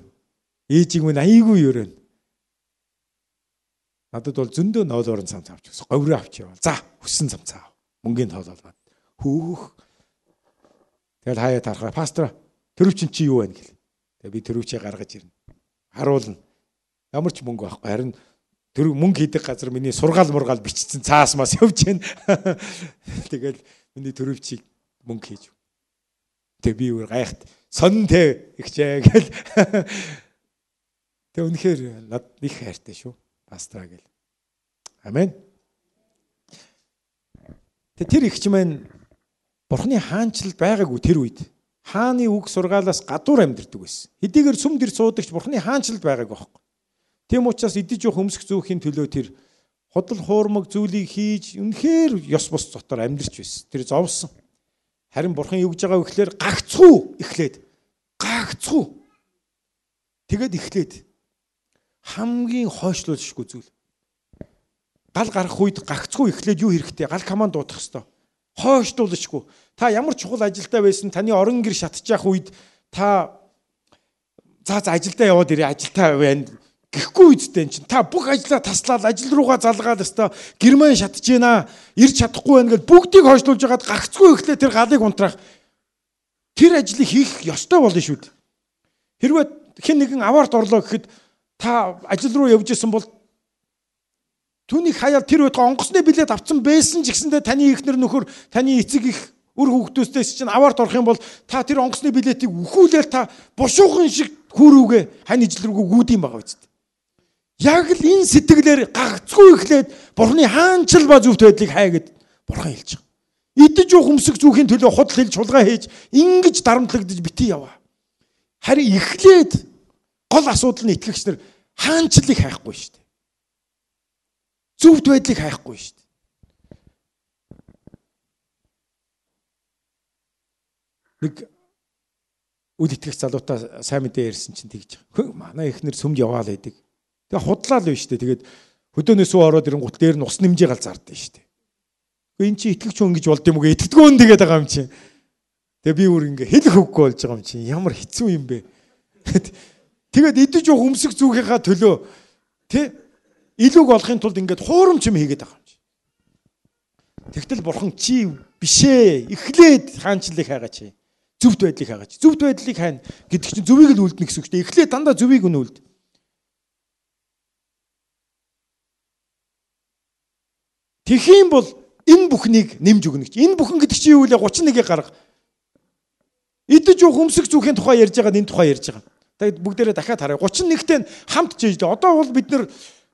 Ээжийг минь айгүй ерөөн. Надад бол зөндөө ноолуурын цамц авч өгсөн. Говроо авч яваа. За, хүссэн цамц аав. Мөнгөний тоолол над. Хөөх. Тэгэл хаяа тарахаа пастор төрөвчин чи юу байна гэл. Тэгээ би төрөвчээ гаргаж ирнэ. Харуулна. Ямар ч мөнгө байхгүй. Харин тэр мөнгө хийдэг газар миний сургаал мургаал бичсэн цаас мас явж байна. Тэгэл миний төрөвчийг мөнгө хийж. Тэгээ би өөр гайхт сонин тэ ихчээ гэл. Тэг үнэхээр над их хайртай шүү. Пастора гэл. Амен. Тэр эгч маань Бурхны хаанчлал байгаагүй тэр үед хааны үг сургаалаас гадуур амьдардаг байсан. Хэдийгээр сүм дэр суудагч Бурхны хаанчлалд байгаагүй байхгүй. Тийм учраас идэж явах өмсөх зүүхийн төлөө тэр худал хуурмаг зүйлийг хийж үнэхээр ёс бус дотор амьдарч байсан. Тэр зовсон. Харин Бурхан юу гэж байгаа вэ гэхээр гагцхүү эхлээд гагцхүү. Тэгээд эхлээд хамгийн хойшлуулшгүй зүйл. Гал гарах үед гагцхүү эхлээд юу хэрэгтэй? Гал команд дуудах ёстой. Хойшлуулшгүй. Та ямар чухал ажилдаа байсан, таны орон гэр шатчих үед та за ажилдаа яваад ирээ, ажилтаа байна гэхгүй үедтэй чинь та бүх ажлаа таслаад ажил руугаа залгаад өстой герман шатж гинэ, ирж чадахгүй байна гэж бүгдийг хойшлуулж хагаад гагцгүй эхлээ тэр галыг унтраах тэр ажлыг хийх ёстой болно шүү дээ. Хэрвээ хэн нэгэн аваарт орлоо гэхэд та ажил руу явж исэн бол түүнийг хаяал тэр үед онгоцны билет авсан байсан ч гэсэндээ таны эхнэр нөхөр, таны эцэг их үр хүүхдүүдээс чинь аваарт орох юм бол та тэр онгоцны билетийг үхүүлээл та бушуухан шиг хүүрүүгээ хань ижил рүүгээ гүйдэм байгаа үст. Яг л энэ сэтгэлээр гагцгүй эхлээд Бурхны хаанчил ба зөвхт байдлыг хай гэд Бурхан хэлж байгаа. Идэж уух өмсөх зүүхийн төлөө худал хэлж хулгай хийж ингэж дарамтлагдаж битгий яваа. Харин эхлээд гол асуудал нь итгэгч нар хаанчлалыг хайхгүй шүү дээ. Зөвхт байдлыг хайхгүй шүү дээ. Нэг үл итгэгч залуутай сайн мэдээ ярьсан чинь тэгж байгаа. Манай эхнэр сүмд яваал байдаг. Тэгээ худлаа л биш үү. Тэгээд хөдөөнөөс сүү ороод ирэнгүүт дээр нь ус нэмжээ гал зардсан шүү дээ. Гэхдээ эн чинь итгэгч хүн гэж болд юм уу? Итгэдэггүй хүн тэгээд байгаа юм чинь. Тэгээ би өөр ингээ хэлэх үггүй болж байгаа юм чинь. Ямар хэцүү юм бэ? Тэгээд идэж уух өмсөх зүүхийнхаа төлөө тэ илүүг олохын тулд ингээд хуурамч юм хийгээд байгаа юм чинь. Тэгтэл Бурхан чи бишээ. Эхлээд хаанчлалыг хайгаач. Зөвхт байдлыг хайгаач. Зөвхт байдлыг хайна гэдэг чинь зөвийг л үлдэнэ гэсэн үг шүү дээ. Эхлээд дандаа зөвийг нь үлд. Тэгхийн бол энэ бүхнийг нэмж өгнө гэж. Энэ бүхэн гэдэг чинь юу вэ? 31-ийг гарга. Идэж уух өмсөх зүүхийн тухай ярьж байгаа, энэ тухай ярьж байгаа. Тэгээд бүгдээрээ дахиад харъя. 31-тэй хамт чэйжлээ. Одоо бол бид нэр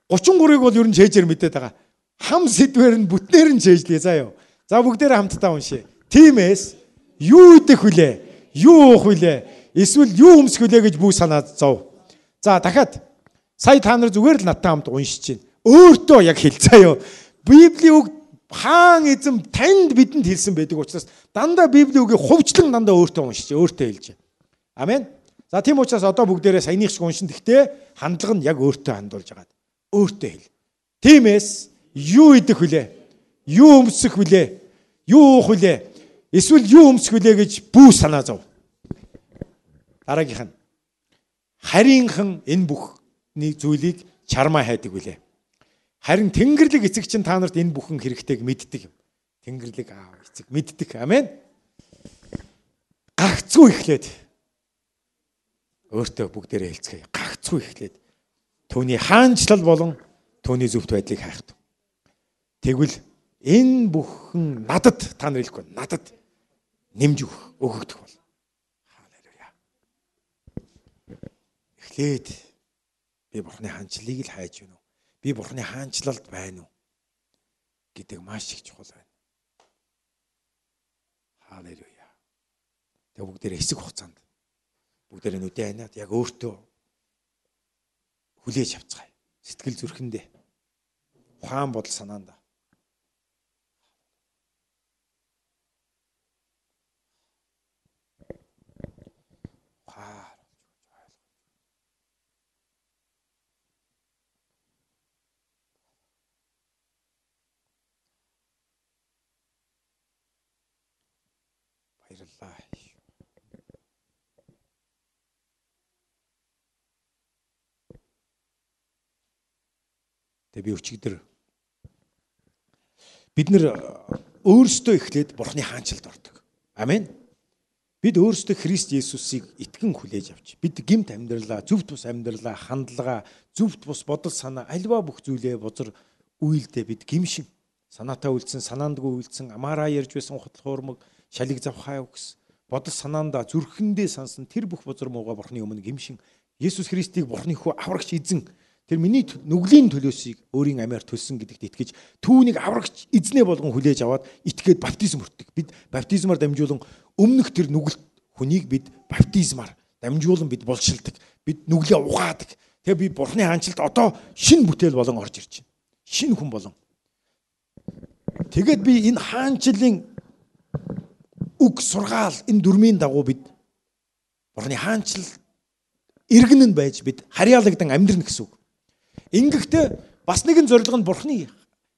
33-ыг бол ер нь чэйжээр мэдээд байгаа. Хам сэдвэр нь бүтнээр нь чэйжлээ заа юу. За бүгдээрээ хамтдаа уншъя. Тиймээс юу идэх вүлээ? Юу уух вүлээ? Эсвэл юу өмсөх вүлээ гэж бүү санаа зов. За дахиад сая та нар зүгээр л надтай хамт уншиж байна. Өөртөө яг хэл заа юу. Библийн үг хаан эзэм танд бидэнд хэлсэн байдаг учраас дандаа Библийн үгийг хувьчлан дандаа өөртөө уншиж, өөртөө хэлж. Амен. За тийм учраас одоо бүгдээрээ саяных шиг уншин. Гэхдээ хандлага нь яг өөртөө хандуулж байгаа. Өөртөө хэл. Тиймээс юу идэх вүлээ? Юу өмсөх вүлээ? Юу уух вүлээ? Эсвэл юу өмсөх вүлээ гэж бүү санаа зов. Дараагийнх нь харийнхан энэ бүхний зүйлийг чармаа хайдаг вүлээ. Харин Тэнгэрлэг эцэг чинь та нарт энэ бүхэн хэрэгтэйг мэддэг юм. Тэнгэрлэг аав эцэг мэддэг. Амен. Гагцгүй эхлээд өөртөө бүгдээрээ хэлцгээе. Гагцгүй эхлээд түүний хаанчлал болон түүний зөвхт байдлыг хайх. Тэгвэл энэ бүхэн надад та нар хэлэхгүй надад нэмж өгөгдөх бол. Халелуя. Эхлээд би Бурхны хаанчлалыг л хайж байна уу? Би Бурхны хаанчлалд байна уу гэдэг маш их чухал байна. Халелуя. Тэгээ бүгдээрээ хэсэг хугацаанд бүгдээрээ нүдээ аниад яг өөртөө хүлээж авцгаая. Сэтгэл зүрхэндээ ухаан бодол санаандаа. Баярлалаа. Тэгээ би өчигдөр бид нэр өөрсдөө эхлээд Бурхны хаанчлалд ордог. Амен. Бид өөрсдөө Христ Есүсийг итгэн хүлээж авч бид гэмт амьдралаа, зөв тус амьдралаа, хандлага, зөв тус бодол санаа, альва бүх зүйлээ бузар үйлдээ бид гимшин санаатай үйлдсэн, санаандгүй үйлдсэн, амаараа ярьж байсан хутал хуурмаг, шалиг завхаа үгс, бодол санаандаа зүрхэндээ сансан тэр бүх бузар муугаа Бурхны өмнө гимшин Есүс Христийг Бурхны хүү аврагч эзэн Тэр миний нүглийн төлөөсийг өөрийн амиар төлсөн гэдэгт итгэж түүнийг аврагч эзнээ болгон хүлээж аваад итгээд баптизм хүртдэг. Бид баптизмаар дамжуулан өмнөх тэр нүгэлт хүнийг бид баптизмаар дамжуулан бид булшилдаг. Бид нүглээ угаадаг. Тэгээ би Бурхны хаанчлалд одоо шинэ бүтээл болон орж ирж байна. Шинэ хүн болон. Тэгээд би энэ хаанчлалын үг сургаал энэ дүрмийн дагуу бид Бурхны хаанчлал иргэн нь байж бид харьяалагдан амьдрна гэсэн үг. Ингэхдээ бас нэгэн зорилго нь Бурхны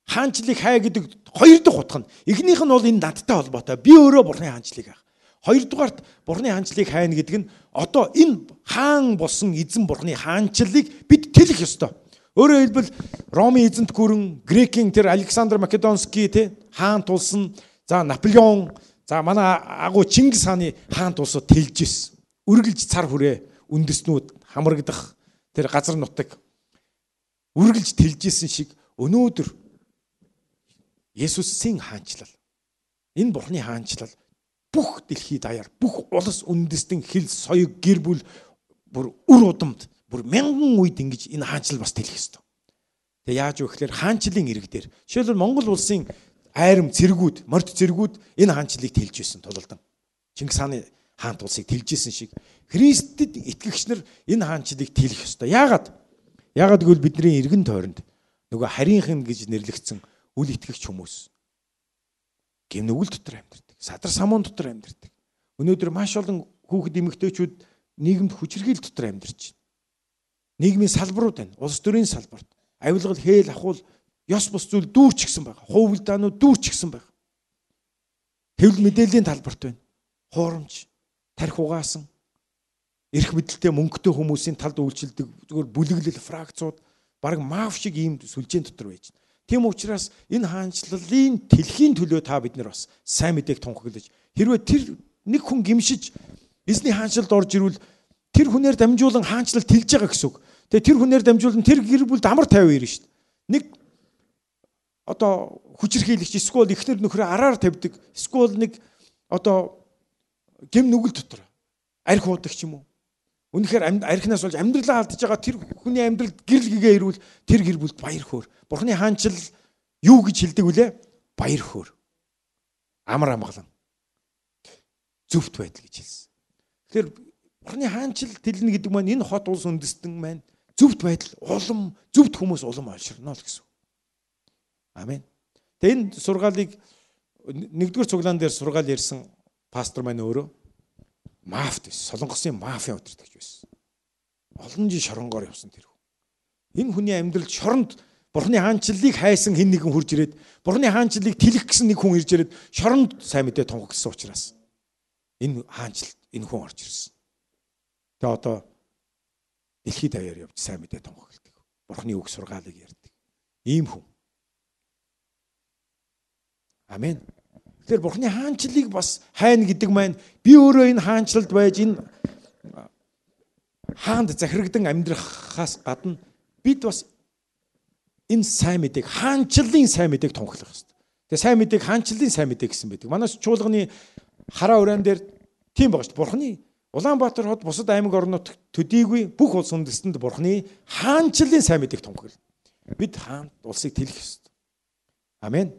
хаанчлалыг хай гэдэг хоёр дахь утга нь. Эхнийх нь бол энэ надтай холбоотой. Би өөрөө Бурхны хаанчлалыг хайх. Хоёрдугаарт Бурхны хаанчлалыг хайна гэдэг нь одоо энэ хаан болсон эзэн Бурхны хаанчлалыг бид тэлэх ёстой. Өөрөөр хэлбэл Ромын эзэнт гүрэн, Грекийн тэр Александр Македонский тэ хаан тулсан, за Наполеон, за манай агуу Чингис хааны хаан тулсууд тэлж ирсэн. Үргэлж цар хүрээ үндэснүүд хамрагдах тэр газар нутаг үргэлж тэлж исэн шиг өнөөдөр Есүсийн хаанчлал, энэ Бурхны хаанчлал бүх дэлхий даяар, бүх улс үндэстэн, хэл, соёл, гэр бүл бүр үр удамд бүр мянган үед ингэж энэ хаанчлал бас тэлэх ёстой. Тэгээ яаж вэ гэхээр хаанчлалын ирэг дээр. Жишээлбэл Монгол улсын айрам цэргүүд, морд цэргүүд энэ хаанчлалыг тэлж исэн тулалдан. Чингис хааны хаант улсыг тэлж исэн шиг Христэд итгэгч нар энэ хаанчлалыг тэлэх ёстой. Яагаад? Яагаад гэвэл бидний эргэн тойронд нөгөө харийнхан гэж нэрлэгдсэн үл итгэгч хүмүүс гэм нүгэл дотор амьдардаг. Садар самуун дотор амьдардаг. Өнөөдөр маш олон хүүхэд эмэгтэйчүүд нийгэмд хүчирхийлэл дотор амьдарч байна. Нийгмийн салбарууд байна. Улс төрийн салбарт. Авилгал, хээл, ахуул, ёс бус зүйл дүүрч гисэн байгаа. Хувилдаанууд дүүрч гисэн байгаа. Хэвлэл мэдээллийн талбарт байна. Хуурамч, тархи угаасан, эрх мэдэлтэй мөнгөтэй хүмүүсийн талд үйлчилдэг зүгээр бүлэглэл фракцууд бараг маф шиг ийм сүлжээн дотор байж байна. Тийм учраас энэ хаанчлалын тэлхийн төлөө та бид нар бас сайн мэдээг тунхаглаж хэрвээ тэр нэг хүн гимшиж эзний хаанчлалд орж ирвэл тэр хүнээр дамжуулан хаанчлал тэлж байгаа гэсэн үг. Тэгээ тэр хүнээр дамжуулан тэр гэр бүлд амар тайван ирнэ шүү дээ. Нэг одоо хүчирхийлэгч эсвэл эхнэр нөхрөө араар тавьдаг, эсвэл нэг одоо гэм нүгэл дотор арх уудаг ч юм уу. Үнэхээр архинаас болж амьдралаа алдаж байгаа тэр хүний амьдралд гэрэл гэгээ ирвэл тэр гэр бүлд баяр хөөр. Бурхны хаанчлал юу гэж хэлдэг вүлээ? Баяр хөөр. Амар амгалан. Зөвхт байдал гэж хэлсэн. Тэгэхээр Бурхны хаанчлал тэлнэ гэдэг маань энэ хот улс үндэстэн маань зөвхт байдал улам зөвхт хүмүүс улам олширно л гэсэн. Амен. Тэгээ энэ сургаалыг нэгдүгээр цуглаан дээр сургаал ярьсан пастор маань өөрөө мафт байсан. Солонгосын мафийн удирдагч байсан. Олон жил шоронгоор явсан тэр хүн. Энэ хүний амьдралд шоронд Бурхны хаанчлалыг хайсан хэн нэгэн хурж ирээд Бурхны хаанчлалыг тэлэх гэсэн нэг хүн ирж ирээд шоронд сайн мэдээ тунхагласан учраас энэ хаанчлалд энэ хүн орж ирсэн. Тэгээ одоо дэлхийд даяар явж сайн мэдээ тунхагладаг. Бурхны үг сургаалыг ярьдаг. Ийм хүн. Амен. Тэгэхээр Бурхны хаанчлалыг бас хайна гэдэг маань би өөрөө энэ хаанчлалд байж энэ хаанд захирагдан амьдрахаас гадна бид бас энэ сайн мэдээг хаанчлалын сайн мэдээг тунхаглах ёстой. Тэгээ сайн мэдээг хаанчлалын сайн мэдээ гэсэн байдаг. Манай чуулганы хараа ураан дээр тийм байгаа шүү дээ. Бурхны Улаанбаатар хот бусад аймаг орнууд төдийгүй бүх улс үндэстэнд Бурхны хаанчлалын сайн мэдээг тунхаглана. Бид хаан улсыг тэлэх ёстой. Амен.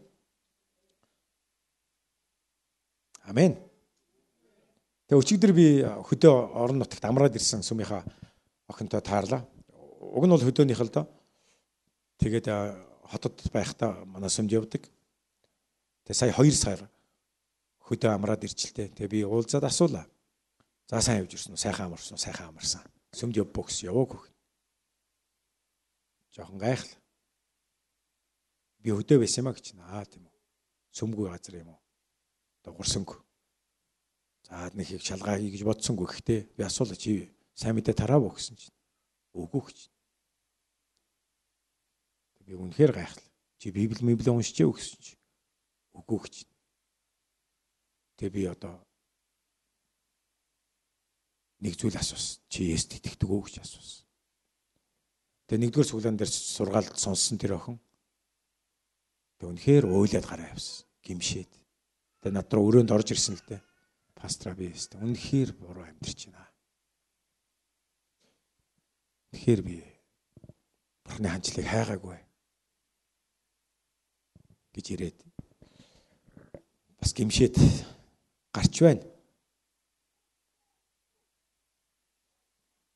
Амен. Тэгээ өчигдөр би хөдөө орон нутагт амраад ирсэн сүмийнхаа охинтой таарлаа. Уг нь бол хөдөөнийх л доо. Тэгээд хотод байхдаа манай сүмд явдаг. Тэгээ сая 2 сар хөдөө амраад ирчлээ. Тэгээ би уулзаад асуулаа. За сайн явж ирсэн үү? Сайхан амарсан уу? Сайхан амарсан. Сүмд явбоо гэсэн яваагүй. Жохон гайхал. Би хөдөө байсан юм а гэж. Аа тийм үү. Сүмгүй газар юм уу? Дугуурсангүй. За нэг их шалгаа хий гэж бодсонгүй. Гэхдээ би асуулаа чи сайн мэдээ тараав уу гэсэн чинь. Үгүй гэж. Би үнэхээр гайхлаа. Чи Библи мибли уншиж үү гэсэн чинь. Үгүй гэж. Тэгээ би одоо нэг зүйл асуусан. Чи Есүст итгэдэг үү гэж асуусан. Тэгээ нэгдүгээр цуглаан дээр сургаалд сонссон тэр охин. Тэгээ үнэхээр уйлаад гараа явсан. Гимшээд. Тэгээ над руу өрөөнд орж ирсэн л дээ. Пастора би өстө үнэхээр буруу амьдарч байна. Үнэхээр би Бурхны хаанчлалыг хайгаагүй гэж ирээд бас гимшээд гарч байна.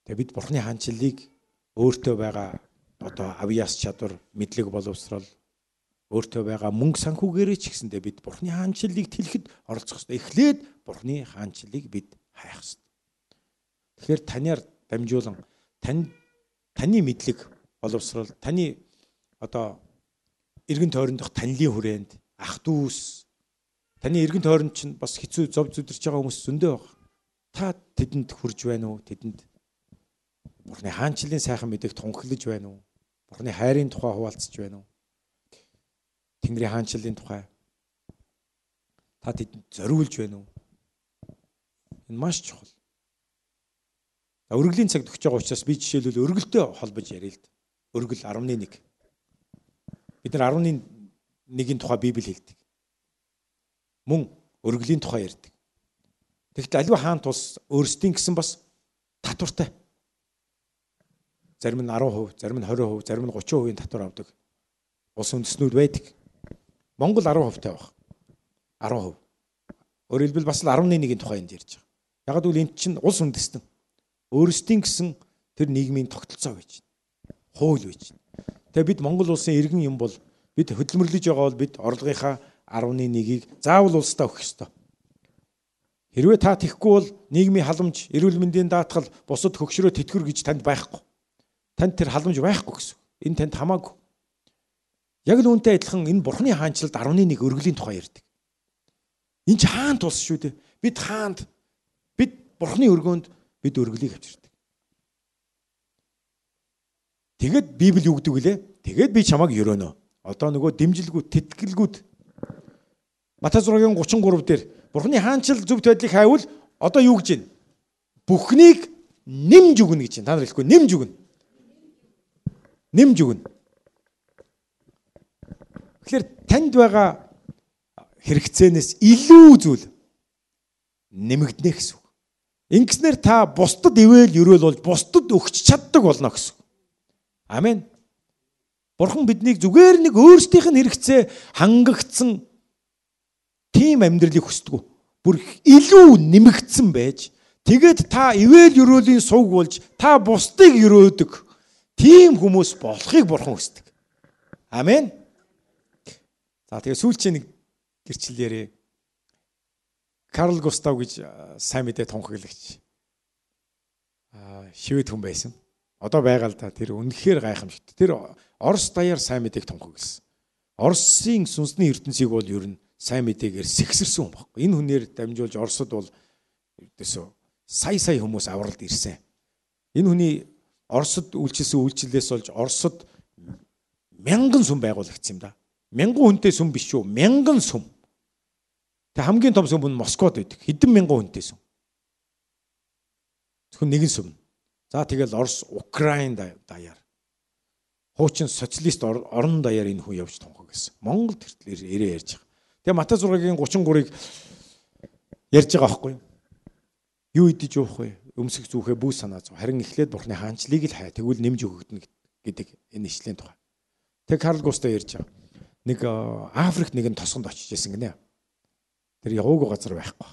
Тэгээ бид Бурхны хаанчлалыг өөртөө байгаа одоо авьяас чадвар, мэдлэг боловсрол, өөртөө байгаа мөнгө санхүүгээрээ ч гэсэндээ бид Бурхны хаанчлалыг тэлэхэд оролцох ёстой. Эхлээд Бурхны хаанчлалыг бид хайх ёстой. Тэгэхээр танаар дамжуулан таны мэдлэг боловсрол, таны одоо эргэн тойрондох танилын хүрээнд ах дүүс, таны эргэн тойронд чинь бас хэцүү зов зүдэрч байгаа хүмүүс зөндөө байгаа. Та тэдэнд хүрж байна уу? Тэдэнд Бурхны хаанчлалын сайхан мэдээг тунхаглаж байна уу? Бурхны хайрын тухай хуваалцж байна уу? Тэнгэрийн хаанчлалын тухай та тэдэнд зориулж байна уу? Энэ маш чухал. Өргөлийн цаг төгсөж байгаа учраас би жишээлбэл өргөлтөй холбож яриа л да. Өргөл 10.1. Бид нар 10.1-ийн тухай Библи хэлдэг. Мөн өргөлийн тухай ярьдаг. Тэгэхдээ аливаа хаан тулс өөрсдийн гэсэн бас татвартай. Зарим нь 10%, зарим нь 20%, зарим нь 30%-ийн татвар авдаг улс үндэстнүүд байдаг. Монгол 10% тай байх. 10%. Өөрөөр хэлбэл бас л 10.1-ийн тухай энд ярьж байгаа. Яг гэвэл энд чинь улс үндэстэн өөрсдийн гэсэн тэр нийгмийн тогтолцоо байж байна. Хууль байж байна. Тэгээ бид Монгол улсын иргэн юм бол бид хөдөлмөрлөж байгаа бол бид орлогынхаа 10.1-ийг заавал улсдаа өгөх ёстой. Хэрвээ та тэхгүй бол нийгмийн халамж, эрүүл мэндийн даатгал, бусад хөгшрөө тэтгэвэр гэж танд байхгүй. Танд тэр халамж байхгүй гэсэн. Энэ танд хамаагүй. Яг л үүнтэй адилхан энэ Бурхны хаанчлалд 10.1 өргөлийн тухай ярьдаг. Энэ ч хаан тулс шүү дээ. Бид хаанд, бид Бурхны өргөөнд бид өргөлийг авчирдаг. Тэгэд Библи юу гэдэг вүлээ? Тэгээд би чамайг өрөөнө. Одоо нөгөө дэмжилгүүд, тэтгэлгүүд Матай 6-гийн 33 дээр Бурхны хаанчлал зөвхт байдлыг хайвал одоо юу гэж байна? Бүхнийг нэмж өгнө гэж байна. Та нар хэлэхгүй нэмж өгнө. Нэмж өгнө. Тэгэхээр танд байгаа хэрэгцээнээс илүү зүйл нэмэгдэнэ гэсэн үг. Ингэснээр та бусдад ивэл өрөөл болж бусдад өгч чаддаг болно гэсэн үг. Амен. Бурхан биднийг зүгээр нэг өөрсдийнх нь хэрэгцээ хангагдсан тийм амьдралыг хүсдэг. Бүр илүү нэмэгдсэн байж тэгээд та ивэл өрөөлийн сувг болж та бусдыг өрөөдөг тийм хүмүүс болохыг Бурхан хүсдэг. Амен. За тэгээ сүүлчийн нэг гэрчлэл ярив. Карл Густав гэж сайн мэдээ тунхаглагч швед хүн байсан. Одоо байгаа л да, тэр үнэхээр гайхамшигт. Тэр Орос даяар сайн мэдээг тунхагласан. Оросын сүнсний ертөнцийг бол ер нь сайн мэдээгээр сэгсэрсэн хүн байхгүй. Энэ хүнээр дамжуулж Оросд бол ердөөсөө сая сая хүмүүс авралд ирсэн. Энэ хүний Оросд үйлчилсэн үйлчлэлээс болж Оросд мянган сүм байгуулагдсан юм да. Мянган хүнтэй сүм биш шүү, мянган сүм. Тэг хамгийн том сүм нь Москвад байдаг. Хэдэн мянган хүнтэй сүм. Зөвхөн нэгэн сүм. За тэгэл Орос, Украин даяар. Хуучин социалист орон даяар энэ хүн явж тунхаг гэсэн. Монголд хүртэл ирээ ярьж байгаа. Тэгээ Матай 6-гийн 33-ыг ярьж байгаа байхгүй юу? Юу идэж уух вэ? Өмсөх зүүхээ бүү санаа зов. Харин эхлээд Бурхны хаанчлалыг л хай. Тэгвэл нэмж өгөгдөнө гэдэг энэ ишлэлийн тухай. Тэг Карл Густав ярьж байгаа. Нэг Африкт нэгэн тосгонд очиж исэн гинэ. Тэр яваагүй газар байхгүй.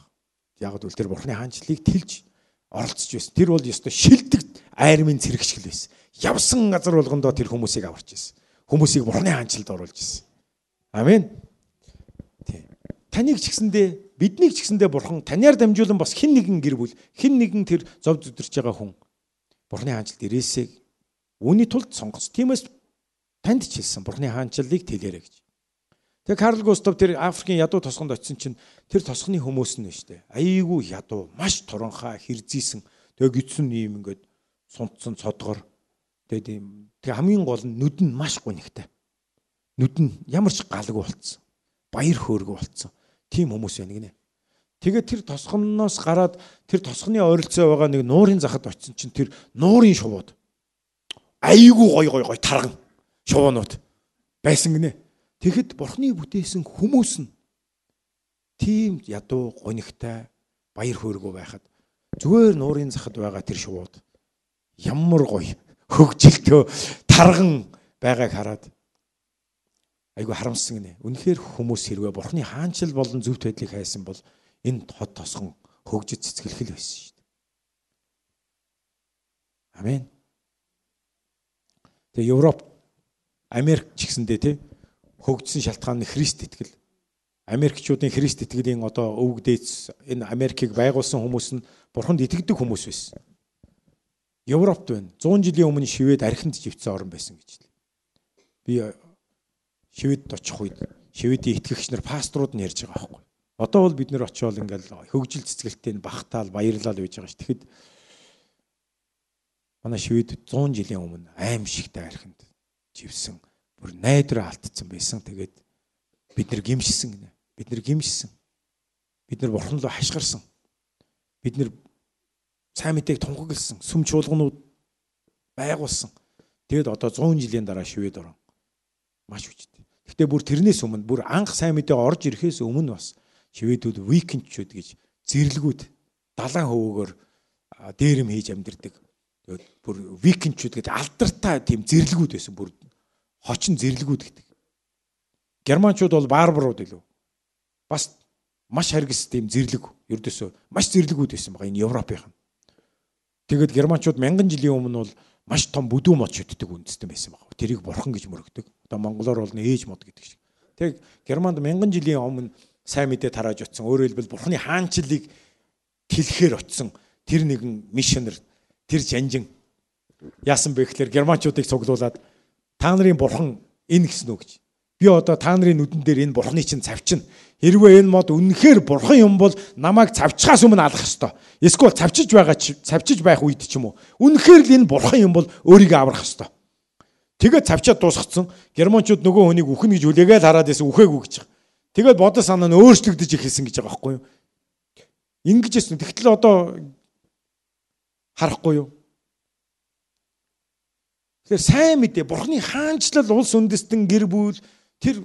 Яг гэвэл тэр Бурхны хаанчлалыг тэлж оролцож байсан. Тэр бол ёстой шилдэг айрмын цэрэгчгэл байсан. Явсан газар болгондоо тэр хүмүүсийг аварч байсан. Хүмүүсийг Бурхны хаанчлалд оруулж байсан. Амен. Тийм. Таныг ч гэсэндээ, биднийг ч гэсэндээ Бурхан таньяар дамжуулан бас хэн нэгэн гэр бүл, хэн нэгэн тэр зов зүдэрч байгаа хүн Бурхны хаанчлалд ирээсэй. Үүний тулд сонгосон. Тиймээс танд ч хэлсэн Бурхны хаанчлалыг тэлээрэй гэж. Тэгээ Карл Густав тэр Африкийн ядуу тосгонд очисон чинь тэр тосгоны хүмүүс нь шүү дээ. Айгүй ядуу, маш туранхай, хэрзийсэн. Тэгээ гидсэн ийм ингээд сунтсан цодгор. Тэгээ тийм. Тэгээ хамгийн гол нь нүд нь маш гунигтай. Нүд нь ямар ч галгүй болцсон. Баяр хөөргүй болцсон. Тийм хүмүүс байна гинэ. Тэгээ тэр тосгоноос гараад тэр тосгоны ойролцоо байгаа нэг нуурын захад очисон чинь тэр нуурын шувууд айгүй гой гой гой тарган шувуунууд байсан гинэ. Тэгэхэд Бурхны бүтээсэн хүмүүс нь тийм ядуу, гонигтай, баяр хөөргүй байхад зүгээр нуурын захад байгаа тэр шувууд ямар гоё хөгжилтөө тарган байгааг хараад айгүй харамссан гинэ. Үнэхээр хүмүүс хэрвээ Бурхны хаанчил болон зөвхт байдлыг хайсан бол энэ хот тосгон хөгжиж цэцгэлэх л байсан шүү дээ. Амен. Тэгээ Европ, Америк ч гэсэндээ тий хөгжсөн шалтгаан нь Христ итгэл. Америкчуудын Христ итгэлийн одоо өвөг дээдс энэ Америкийг байгуулсан хүмүүс нь Бурханд итгэдэг хүмүүс байсан. Европт байна. 100 жилийн өмнө Швед архинд живсэн орн байсан гэж л. Би Шведд очих үед Шведийн итгэгч нар пасторууд нь ярьж байгаа байхгүй. Одоо бол бид нэр очиод ингээл хөгжил цэцгэлтэй багтаал баярлал байж байгаа ш. Тэгэхэд манай Швед 100 жилийн өмнө аимшигтай архинд живсэн, бүр найдвараа алдсан байсан. Тэгээд бид нэр гимшсэн гинэ. Бид нэр гимшсэн. Бид нэр бурхан руу хашгирсан. Бид нэр сайн мэдээг тунхагласан, сүм чуулганууд байгуулсан. Тэгээд одоо 100 жилийн дараа Швед орон маш хүчтэй. Гэхдээ бүр тэрнээс өмнө, бүр анх сайн мэдээ орж ирэхээс өмнө бас шведүүд викингчүүд гэж зэрлэгүүд далайн хөвөөгөр дээрэм хийж амьдэрдэг. Тэгээд бүр викингчүүд гэдэг алдартай тийм зэрлэгүүд байсан. Бүр хочин зэрлэгүүд гэдэг. Германчууд бол барбарууд илүү. Бас маш харгас тийм зэрлэг ердөөсөө маш зэрлэгүүд байсан байгаа энэ Европынх нь. Тэгээд германчууд мянган жилийн өмнө бол маш том бүдүүн мод шүтдэг үндэстэн байсан байгаа. Тэрийг бурхан гэж мөрөгдөг. Одоо монголоор бол ээж мод гэдэг шиг. Тэгээд Германд мянган жилийн өмнө сайн мэдээ тарааж очсон. Өөрөөр хэлбэл бурханы хаанчлалыг тэлэхээр очсон тэр нэгэн мишнер, тэр жанжин яасан бэ гэхээр германчуудыг цуглуулад та нарын бурхан энэ гэсэн үү гэж. Би одоо та нарын нүдэн дээр энэ бурханы чинь цавчна. Хэрвээ энэ мод үнэхээр бурхан юм бол намайг цавчхаас өмнө алах ёстой. Эсвэл цавчиж байгаа цавчиж байх үед ч юм уу. Үнэхээр л энэ бурхан юм бол өөрийгөө аврах ёстой. Тэгээд цавчаад дуусгацсан. Германчууд нөгөө хүнийг үхэн гэж хүлээгээл хараад байсан, үхээгүй гэж. Тэгээд бодол санаа нь өөрчлөгдөж эхэлсэн гэж байгаа байхгүй юу? Ингэж эсэн. Тэгтэл одоо харахгүй юу? Тэгэхээр сайн мэдээ бурхны хаанчлал улс үндэстэн гэр бүл тэр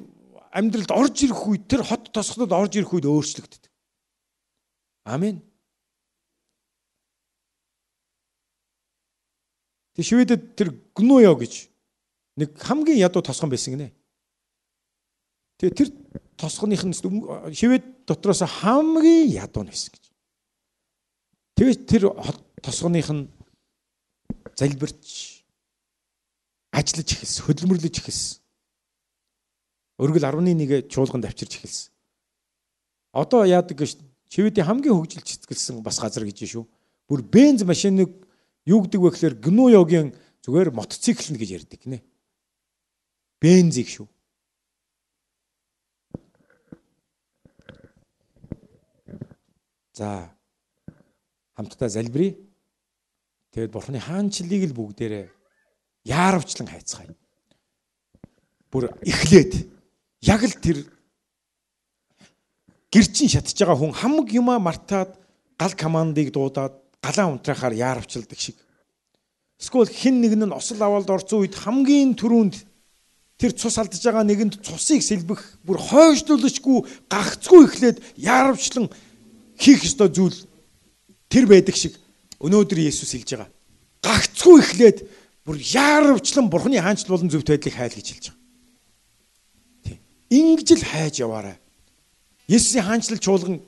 амьдралд орж ирэх үед, тэр хот тосгонод орж ирэх үед өөрчлөгддөг. Амен. Тэг Шведэд тэр Гнуё гэж нэг хамгийн ядуу тосгон байсан гинэ. Тэгээ тэр тосгоных нь Швед дотроос хамгийн ядуу нь байсан гэж. Тэгээд тэр тосгоных нь залбирч ажиллаж эхэлсэн, хөдөлмөрлөж эхэлсэн. Өргөл 11-ийг чуулганд авчирч эхэлсэн. Одоо яадаг гэж Шведийн хамгийн хөгжилж цэцгэлсэн бас газар гэж шүү. Бүр бенз машиныг юу гэдэг вэ гэхээр Гнуёгийн зүгээр мотоцикл нь гэж ярьдаг гинэ. Бензийг шүү. За хамтдаа залбирая. Тэгээд бурхны хаанчлалыг л бүгдээрээ яаравчлан хайцгаая. Бүр эхлээд яг л тэр гэрчин шатж байгаа хүн хамаг юмаа мартаад гал командыг дуудаад галаа унтраахаар яаравчилдаг шиг. Эсвэл хэн нэг нь осол авалд орсон үед хамгийн түрүүнд тэр цус алдж байгаа нэгэнд цусыг сэлбэх бүр хойшлуулшгүй гагцгүй эхлээд яаравчлан хийх ёстой зүйл тэр байдаг шиг өнөөдөр Есүс хэлж байгаа. Гагцгүй эхлээд бүр яаравчлан бурхны хаанчл болон зөвхт байдлыг хайл гэж хэлж байгаа. Тийм. Ингэж л хайж яваарай. Есүсийн хаанчлал чуулган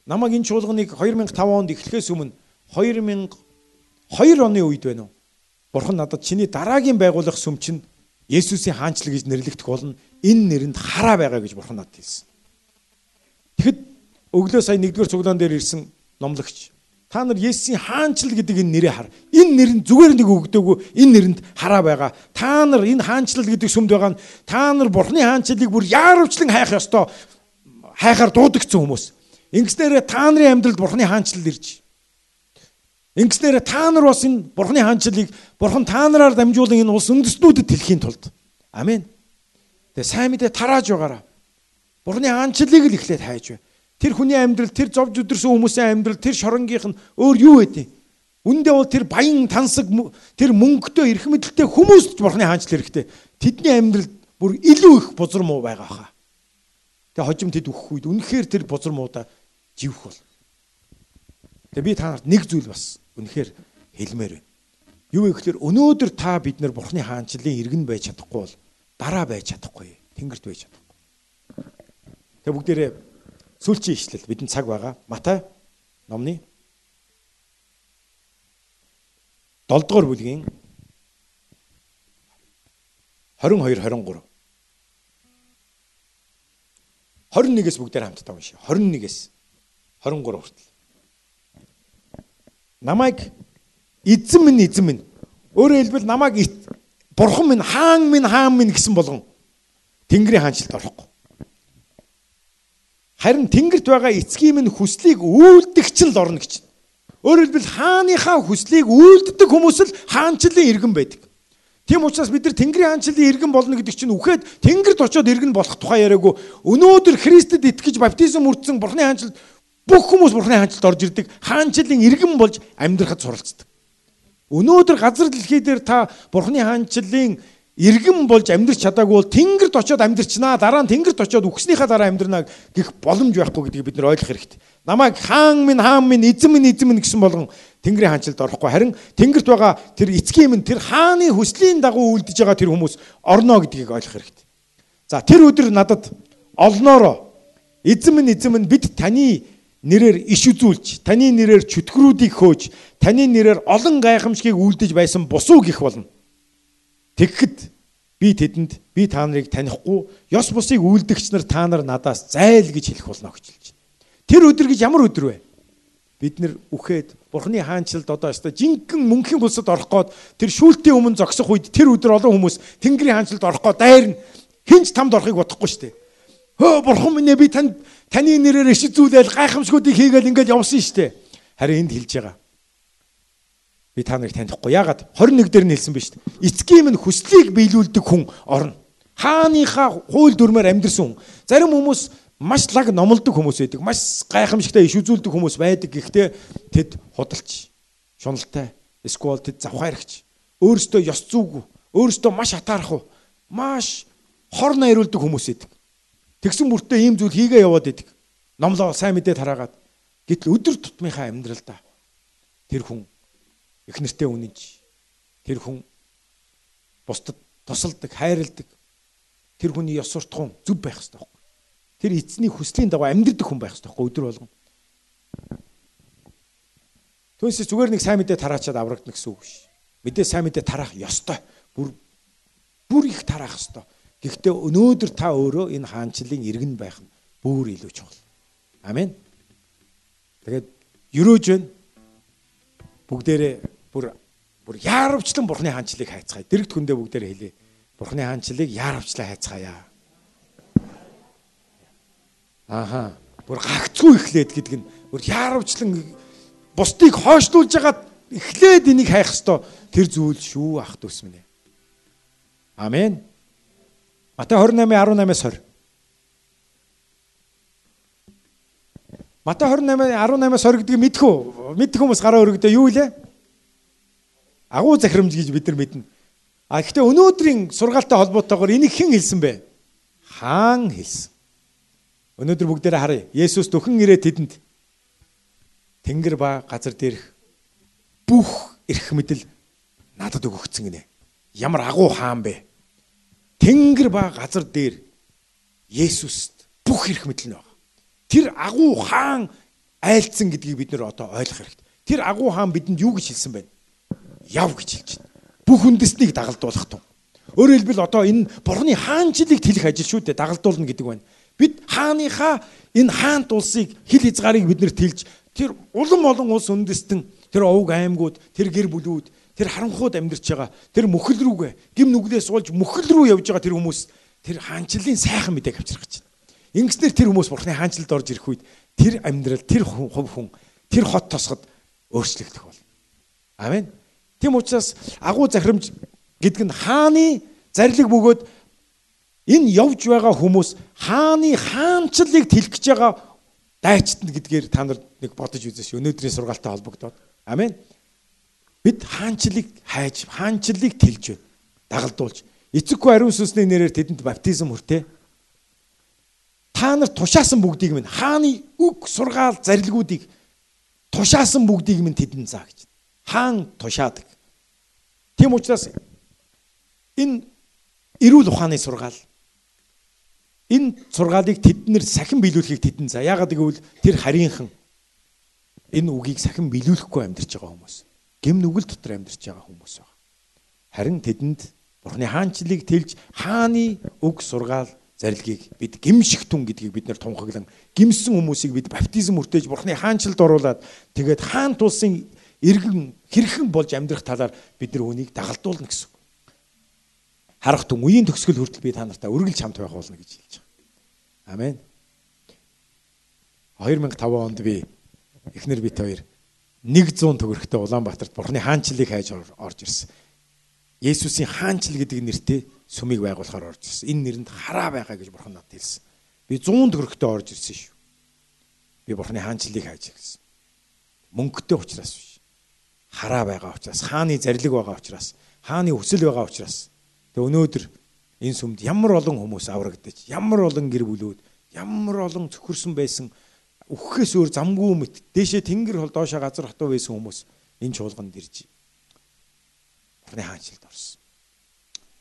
намайг энэ чуулганыг 2005 онд эхлэхээс өмнө 2002 оны үед байна уу? Бурхан надад чиний дараагийн байгуулах сүм чинь Есүсийн хаанчлал гэж нэрлэгдэх болно. Энэ нэрэнд хараа байгаа гэж бурхан надад хэлсэн. Тэгэхэд өглөө сая 1-р цуглаан дээр ирсэн номлогч та нар Есүсийн хаанчлал гэдэг энэ нэрийг хар. Энэ нэр нь зүгээр нэг өгдөөгүй. Энэ нэрэнд хараа байгаа. Та нар энэ хаанчлал гэдэг сүмд байгаа нь та нар бурхны хаанчлалыг бүр яаравчлан хайх ёстой. Хайхаар дуудагдсан хүмүүс. Ингэснээрээ та нарын амьдралд бурхны хаанчлал ирж. Ингэснээрээ та нар бас энэ бурхны хаанчлалыг бурхан та нараар дамжуулан энэ улс үндэстнүүдэд хэлэхийн тулд. Амен. Тэгээ сайн мэдээ тарааж байгаараа. Бурхны хаанчлалыг л эхлээд хайж бай. Тэр хүний амьдрал, тэр зовж өдөрсөн хүмүүсийн амьдрал, тэр шоронгийнх нь өөр юу байдیں۔ Үндэ бол тэр баян тансаг, тэр мөнгөтэй, эрх мэдэлтэй хүмүүст бурхны хаанчлал хэрэгтэй. Тэдний амьдрал бүр илүү их бузар муу байгаа хаа. Тэгээ хожим тэд өгөх үед үнэхээр тэр бузар муудаа живэх бол. Тэгээ би та нарт нэг зүйл бас үнэхээр хэлмээр байна. Юу вэ гэхээр өнөөдөр та бид нар Бурхны хаанчлалын иргэн байж чадахгүй бол дараа байж чадахгүй. Тэнгэрт байж чадахгүй. Тэгээ бүгдээрээ сүүлчийн ишлэл бидэнд цаг байгаа. Матай номны 7 дугаар бүлгийн 22 23. 21-ээс бүгдээр хамтдаа уншъя. 21-ээс 23 хүртэл. Намайг эзэн минь эзэн минь. Өөрөөр хэлбэл намайг бурхан минь хаан минь хаан минь гэсэн болгон Тэнгэрийн хаанчлалд орохгүй. Харин Тэнгэрт байгаа эцгийн минь хүслийг үйлдэгч нь л орно гэж. Өөрөөр хэлбэл хааныхаа хүслийг үйлддэг хүмүүс л хаанчлалын иргэн байдаг. Тийм учраас бид нар Тэнгэрийн хаанчлалын иргэн болно гэдэг чинь үхээд Тэнгэрт очиод иргэн болох тухай яриаггүй. Өнөөдөр Христэд итгэж баптизм үрдсэн Бурхны хаанчлалд бүх хүмүүс Бурхны хаанчлалд орж ирдэг. Хаанчлалын иргэн болж амьдрахад суралцдаг. Өнөөдөр газар дэлхий дээр та Бурхны хаанчлалын иргэн болж амьдрч чадаагүй бол Тэнгэрт очиод амьдрчнаа, дараа нь Тэнгэрт очиод үхснийхаа дараа амьдрнаа гэх боломж байхгүй гэдгийг бид нар ойлгох хэрэгтэй. Намайг хаан минь хаан минь эзэн минь эзэн минь гэсэн болгон Тэнгэрийн хаанчлалд орохгүй. Харин Тэнгэрт байгаа тэр эцгийн минь тэр хааны хүслийн дагуу үлдэж байгаа тэр хүмүүс орно гэдгийг ойлгох хэрэгтэй. За тэр өдөр надад олноороо эзэн минь эзэн минь бид таны нэрээр иш үзүүлж, таны нэрээр чөтгөрүүдийг хөөж, таны нэрээр олон гайхамшигыг үлдэж байсан бусуу гих болно. Тэгэхэд би тэдэнд би та нарыг танихгүй, ёс бусыг үлдэгч нар та нар надаас зайл гэж хэлэх болно гэж хэлж байна. Тэр өдөр гэж ямар өдөр вэ? Бид нэр үхээд Бурхны хаанчлалд одоо өстой жинхэнэ мөнхийн улсад орох гээд тэр шүүлтийн өмнө зогсох үед тэр өдөр олон хүмүүс Тэнгэрийн хаанчлалд орох гээд дайрна. Хинч тамд орохыг бодохгүй шүү дээ. Хөө бурхан минь ээ би танд таны нэрээр иш үзүүлээл гайхамшгуудыг хийгээл ингээл явсан шүү дээ. Харин энд хэлж байгаа. Би та нарыг танихгүй. Яагаад? 21 дээр нь хэлсэн биз дээ. Эцгийн минь хүслийг биелүүлдэг хүн орно. Хааныхаа хууль дүрмээр амьдрсан хүн. Зарим хүмүүс маш лаг номлодог хүмүүс байдаг. Маш гайхамшигтай иш үзүүлдэг хүмүүс байдаг. Гэхдээ тэд худалч, шуналтай, эсвэл тэд завхаарагч, өөрсдөө ёс зүйгүй, өөрсдөө маш атаархуу, маш хор найруулдаг хүмүүс байдаг. Тэгсэн мөртөө ийм зүйл хийгээ яваад идэг. Номлоо сайн мэдээ тараагаад. Гэтэл өдөр тутмынхаа амьдралдаа тэр хүн их нэртэй үнэнч, тэр хүн бусдад тусалдаг, хайрладаг. Тэр хүний ёс суртахуун зөв байх ёстой байхгүй. Тэр эзний хүслийн дагуу амьдрдаг хүн байх ёстой байхгүй өдөр болгон. Түүнээс зүгээр нэг сайн мэдээ тараачаад аврагдана гэсэн үг биш. Мэдээ сайн мэдээ тараах ёстой. Бүр их тараах ёстой. Гэхдээ өнөөдөр та өөрөө энэ хаанчлалын иргэн байх нь бүр илүү чухал. Амен. Тэгээд ерөөж байна. Бүгдээрээ бүр яаравчлан Бурхны хаанчлалыг хайцгаая. Дэрэгд хүндээ бүгдээрээ хэлье. Бурхны хаанчлалыг яаравчлан хайцгаая. Аха. Бүр гагцгүй эхлээд гэдэг нь бүр яаравчлан бусдыг хойшлуулж хагаад эхлээд энийг хайх ёстой тэр зүйл шүү ах дүүс минь. Амен. Матай 28:18-аас 20. Матай 28:18-аас 20 гэдгийг мэдэх үү? Мэдэх хүмүүс гараа өргөдөө юу илээ? Агуу захирамж гэж бид нар мэднэ. А гэхдээ өнөөдрийн сургаалтай холбоотойгоор энийг хэн хэлсэн бэ? Хаан хэлсэн. Өнөөдөр бүгдээрээ харъя. Есүс дөхөн ирээ тэдэнд Тэнгэр ба газар дээрх бүх эрх мэдэл надад өгөгдсөн гинэ. Ямар агуу хаан бэ? Тэнгэр ба газар дээр Есүст бүх эрх мэдэл нь байгаа. Тэр агуу хаан айлцсан гэдгийг бид нэр одоо ойлгох хэрэгтэй. Тэр агуу хаан бидэнд юу гэж хэлсэн бэ? Яв гэж хэлж байна. Бүх үндэснийг дагалдуулах тун. Өөрөөр хэлбэл одоо энэ Бурхны хаанчлалыг тэлэх ажил шүү дээ. Дагалдуулна гэдэг байна. Бид хааныхаа энэ хаант улсыг хил хязгаарыг бид нэр тэлж тэр улам олон улс үндэстэн тэр овг аймагуд, тэр гэр бүлүүд, тэр харанхууд амьдарч байгаа тэр мөхөл рүүгээ гим нүглээс болж мөхөл рүү явж байгаа тэр хүмүүс тэр хаанчлалын сайхан мэдээг авчрах гэж байна. Ингэснээр тэр хүмүүс Бурхны хаанчлалд орж ирэх үед тэр амьдрал, тэр хувь хүн, тэр хот тосгод өөрчлөгдөх болно. Амен. Тийм учраас агуу захирамж гэдэг нь хааны зарлиг бөгөөд энэ явж байгаа хүмүүс хааны хаанчлалыг тэлэх гэж байгаа дайчтна гэдгээр та нар нэг бодож үзээш. Өнөөдрийн сургаалтай холбогдоод. Амен. Бид хаанчлалыг хайж, хаанчлалыг тэлж байна. Дагалдуулж. Эцэггүй ариун сүнсний нэрээр тэдэнд баптизм хүртээ. Та нар тушаасан бүгдийг минь хааны үг сургаал зарилгуудыг тушаасан бүгдийг минь тэдэнд заа гэж. Хаан тушаадаг. Тийм учраас энэ эрүүл ухааны сургаал, энэ сургаалыг тэд нэр сахин биелүүлэхийг тэдэн за. Яагаад гэвэл тэр харийнхан энэ үгийг сахин биелүүлэхгүй амьдарч байгаа хүмүүс. Гэм нүгэл дотор амьдарч байгаа хүмүүс байна. Харин тэдэнд Бурхны хаанчлалыг тэлж хааны үг сургаал зарилгийг бид гимшигтүн гэдгийг бид нэр тунхаглан гимсэн хүмүүсийг бид баптизм хүртээж Бурхны хаанчлалд оруулаад тэгээд хаан тулсын иргэн хэрхэн болж амьдрах талаар бид нар үүнийг дагалдуулна гэсэн. Харах түн үеийн төгсгөл хүртэл би та нартай үргэлж хамт байх болно гэж хэлж байгаа. Амен. 2005 онд би эхнэр бит хоёр 100 төгрөгтэй Улаанбаатарт Бурхны хаанчлалыг хайж орж ирсэн. Есүсийн хаанчл гэдэг нэртэй сүмийг байгуулахаар орж ирсэн. Энэ нэрэнд хараа байгаа гэж Бурхан надад хэлсэн. Би 100 төгрөгтэй орж ирсэн шүү. Би Бурханы хаанчлалыг хайж ирсэн. Мөнгөтэй учраас биш. Хараа байгаа учраас, хааны зарлиг байгаа учраас, хааны хүсэл байгаа учраас. Тэгээ өнөөдөр энэ сүмд ямар олон хүмүүс аврагдаж, ямар олон гэр бүлүүд, ямар олон цөхөрсөн байсан үхэхээс өөр замгүй мэт дээшээ тэнгэр хол доошоо газар хатуу байсан хүмүүс энэ чуулганд ирж Бурхны хаанчлалд орсон.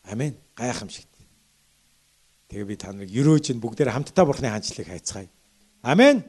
Амен. Гайхамшигт. Тэгээ би та нарыг ерөөж нь бүгдээр хамтдаа Бурхны хаанчлалыг хайцгаая. Амен.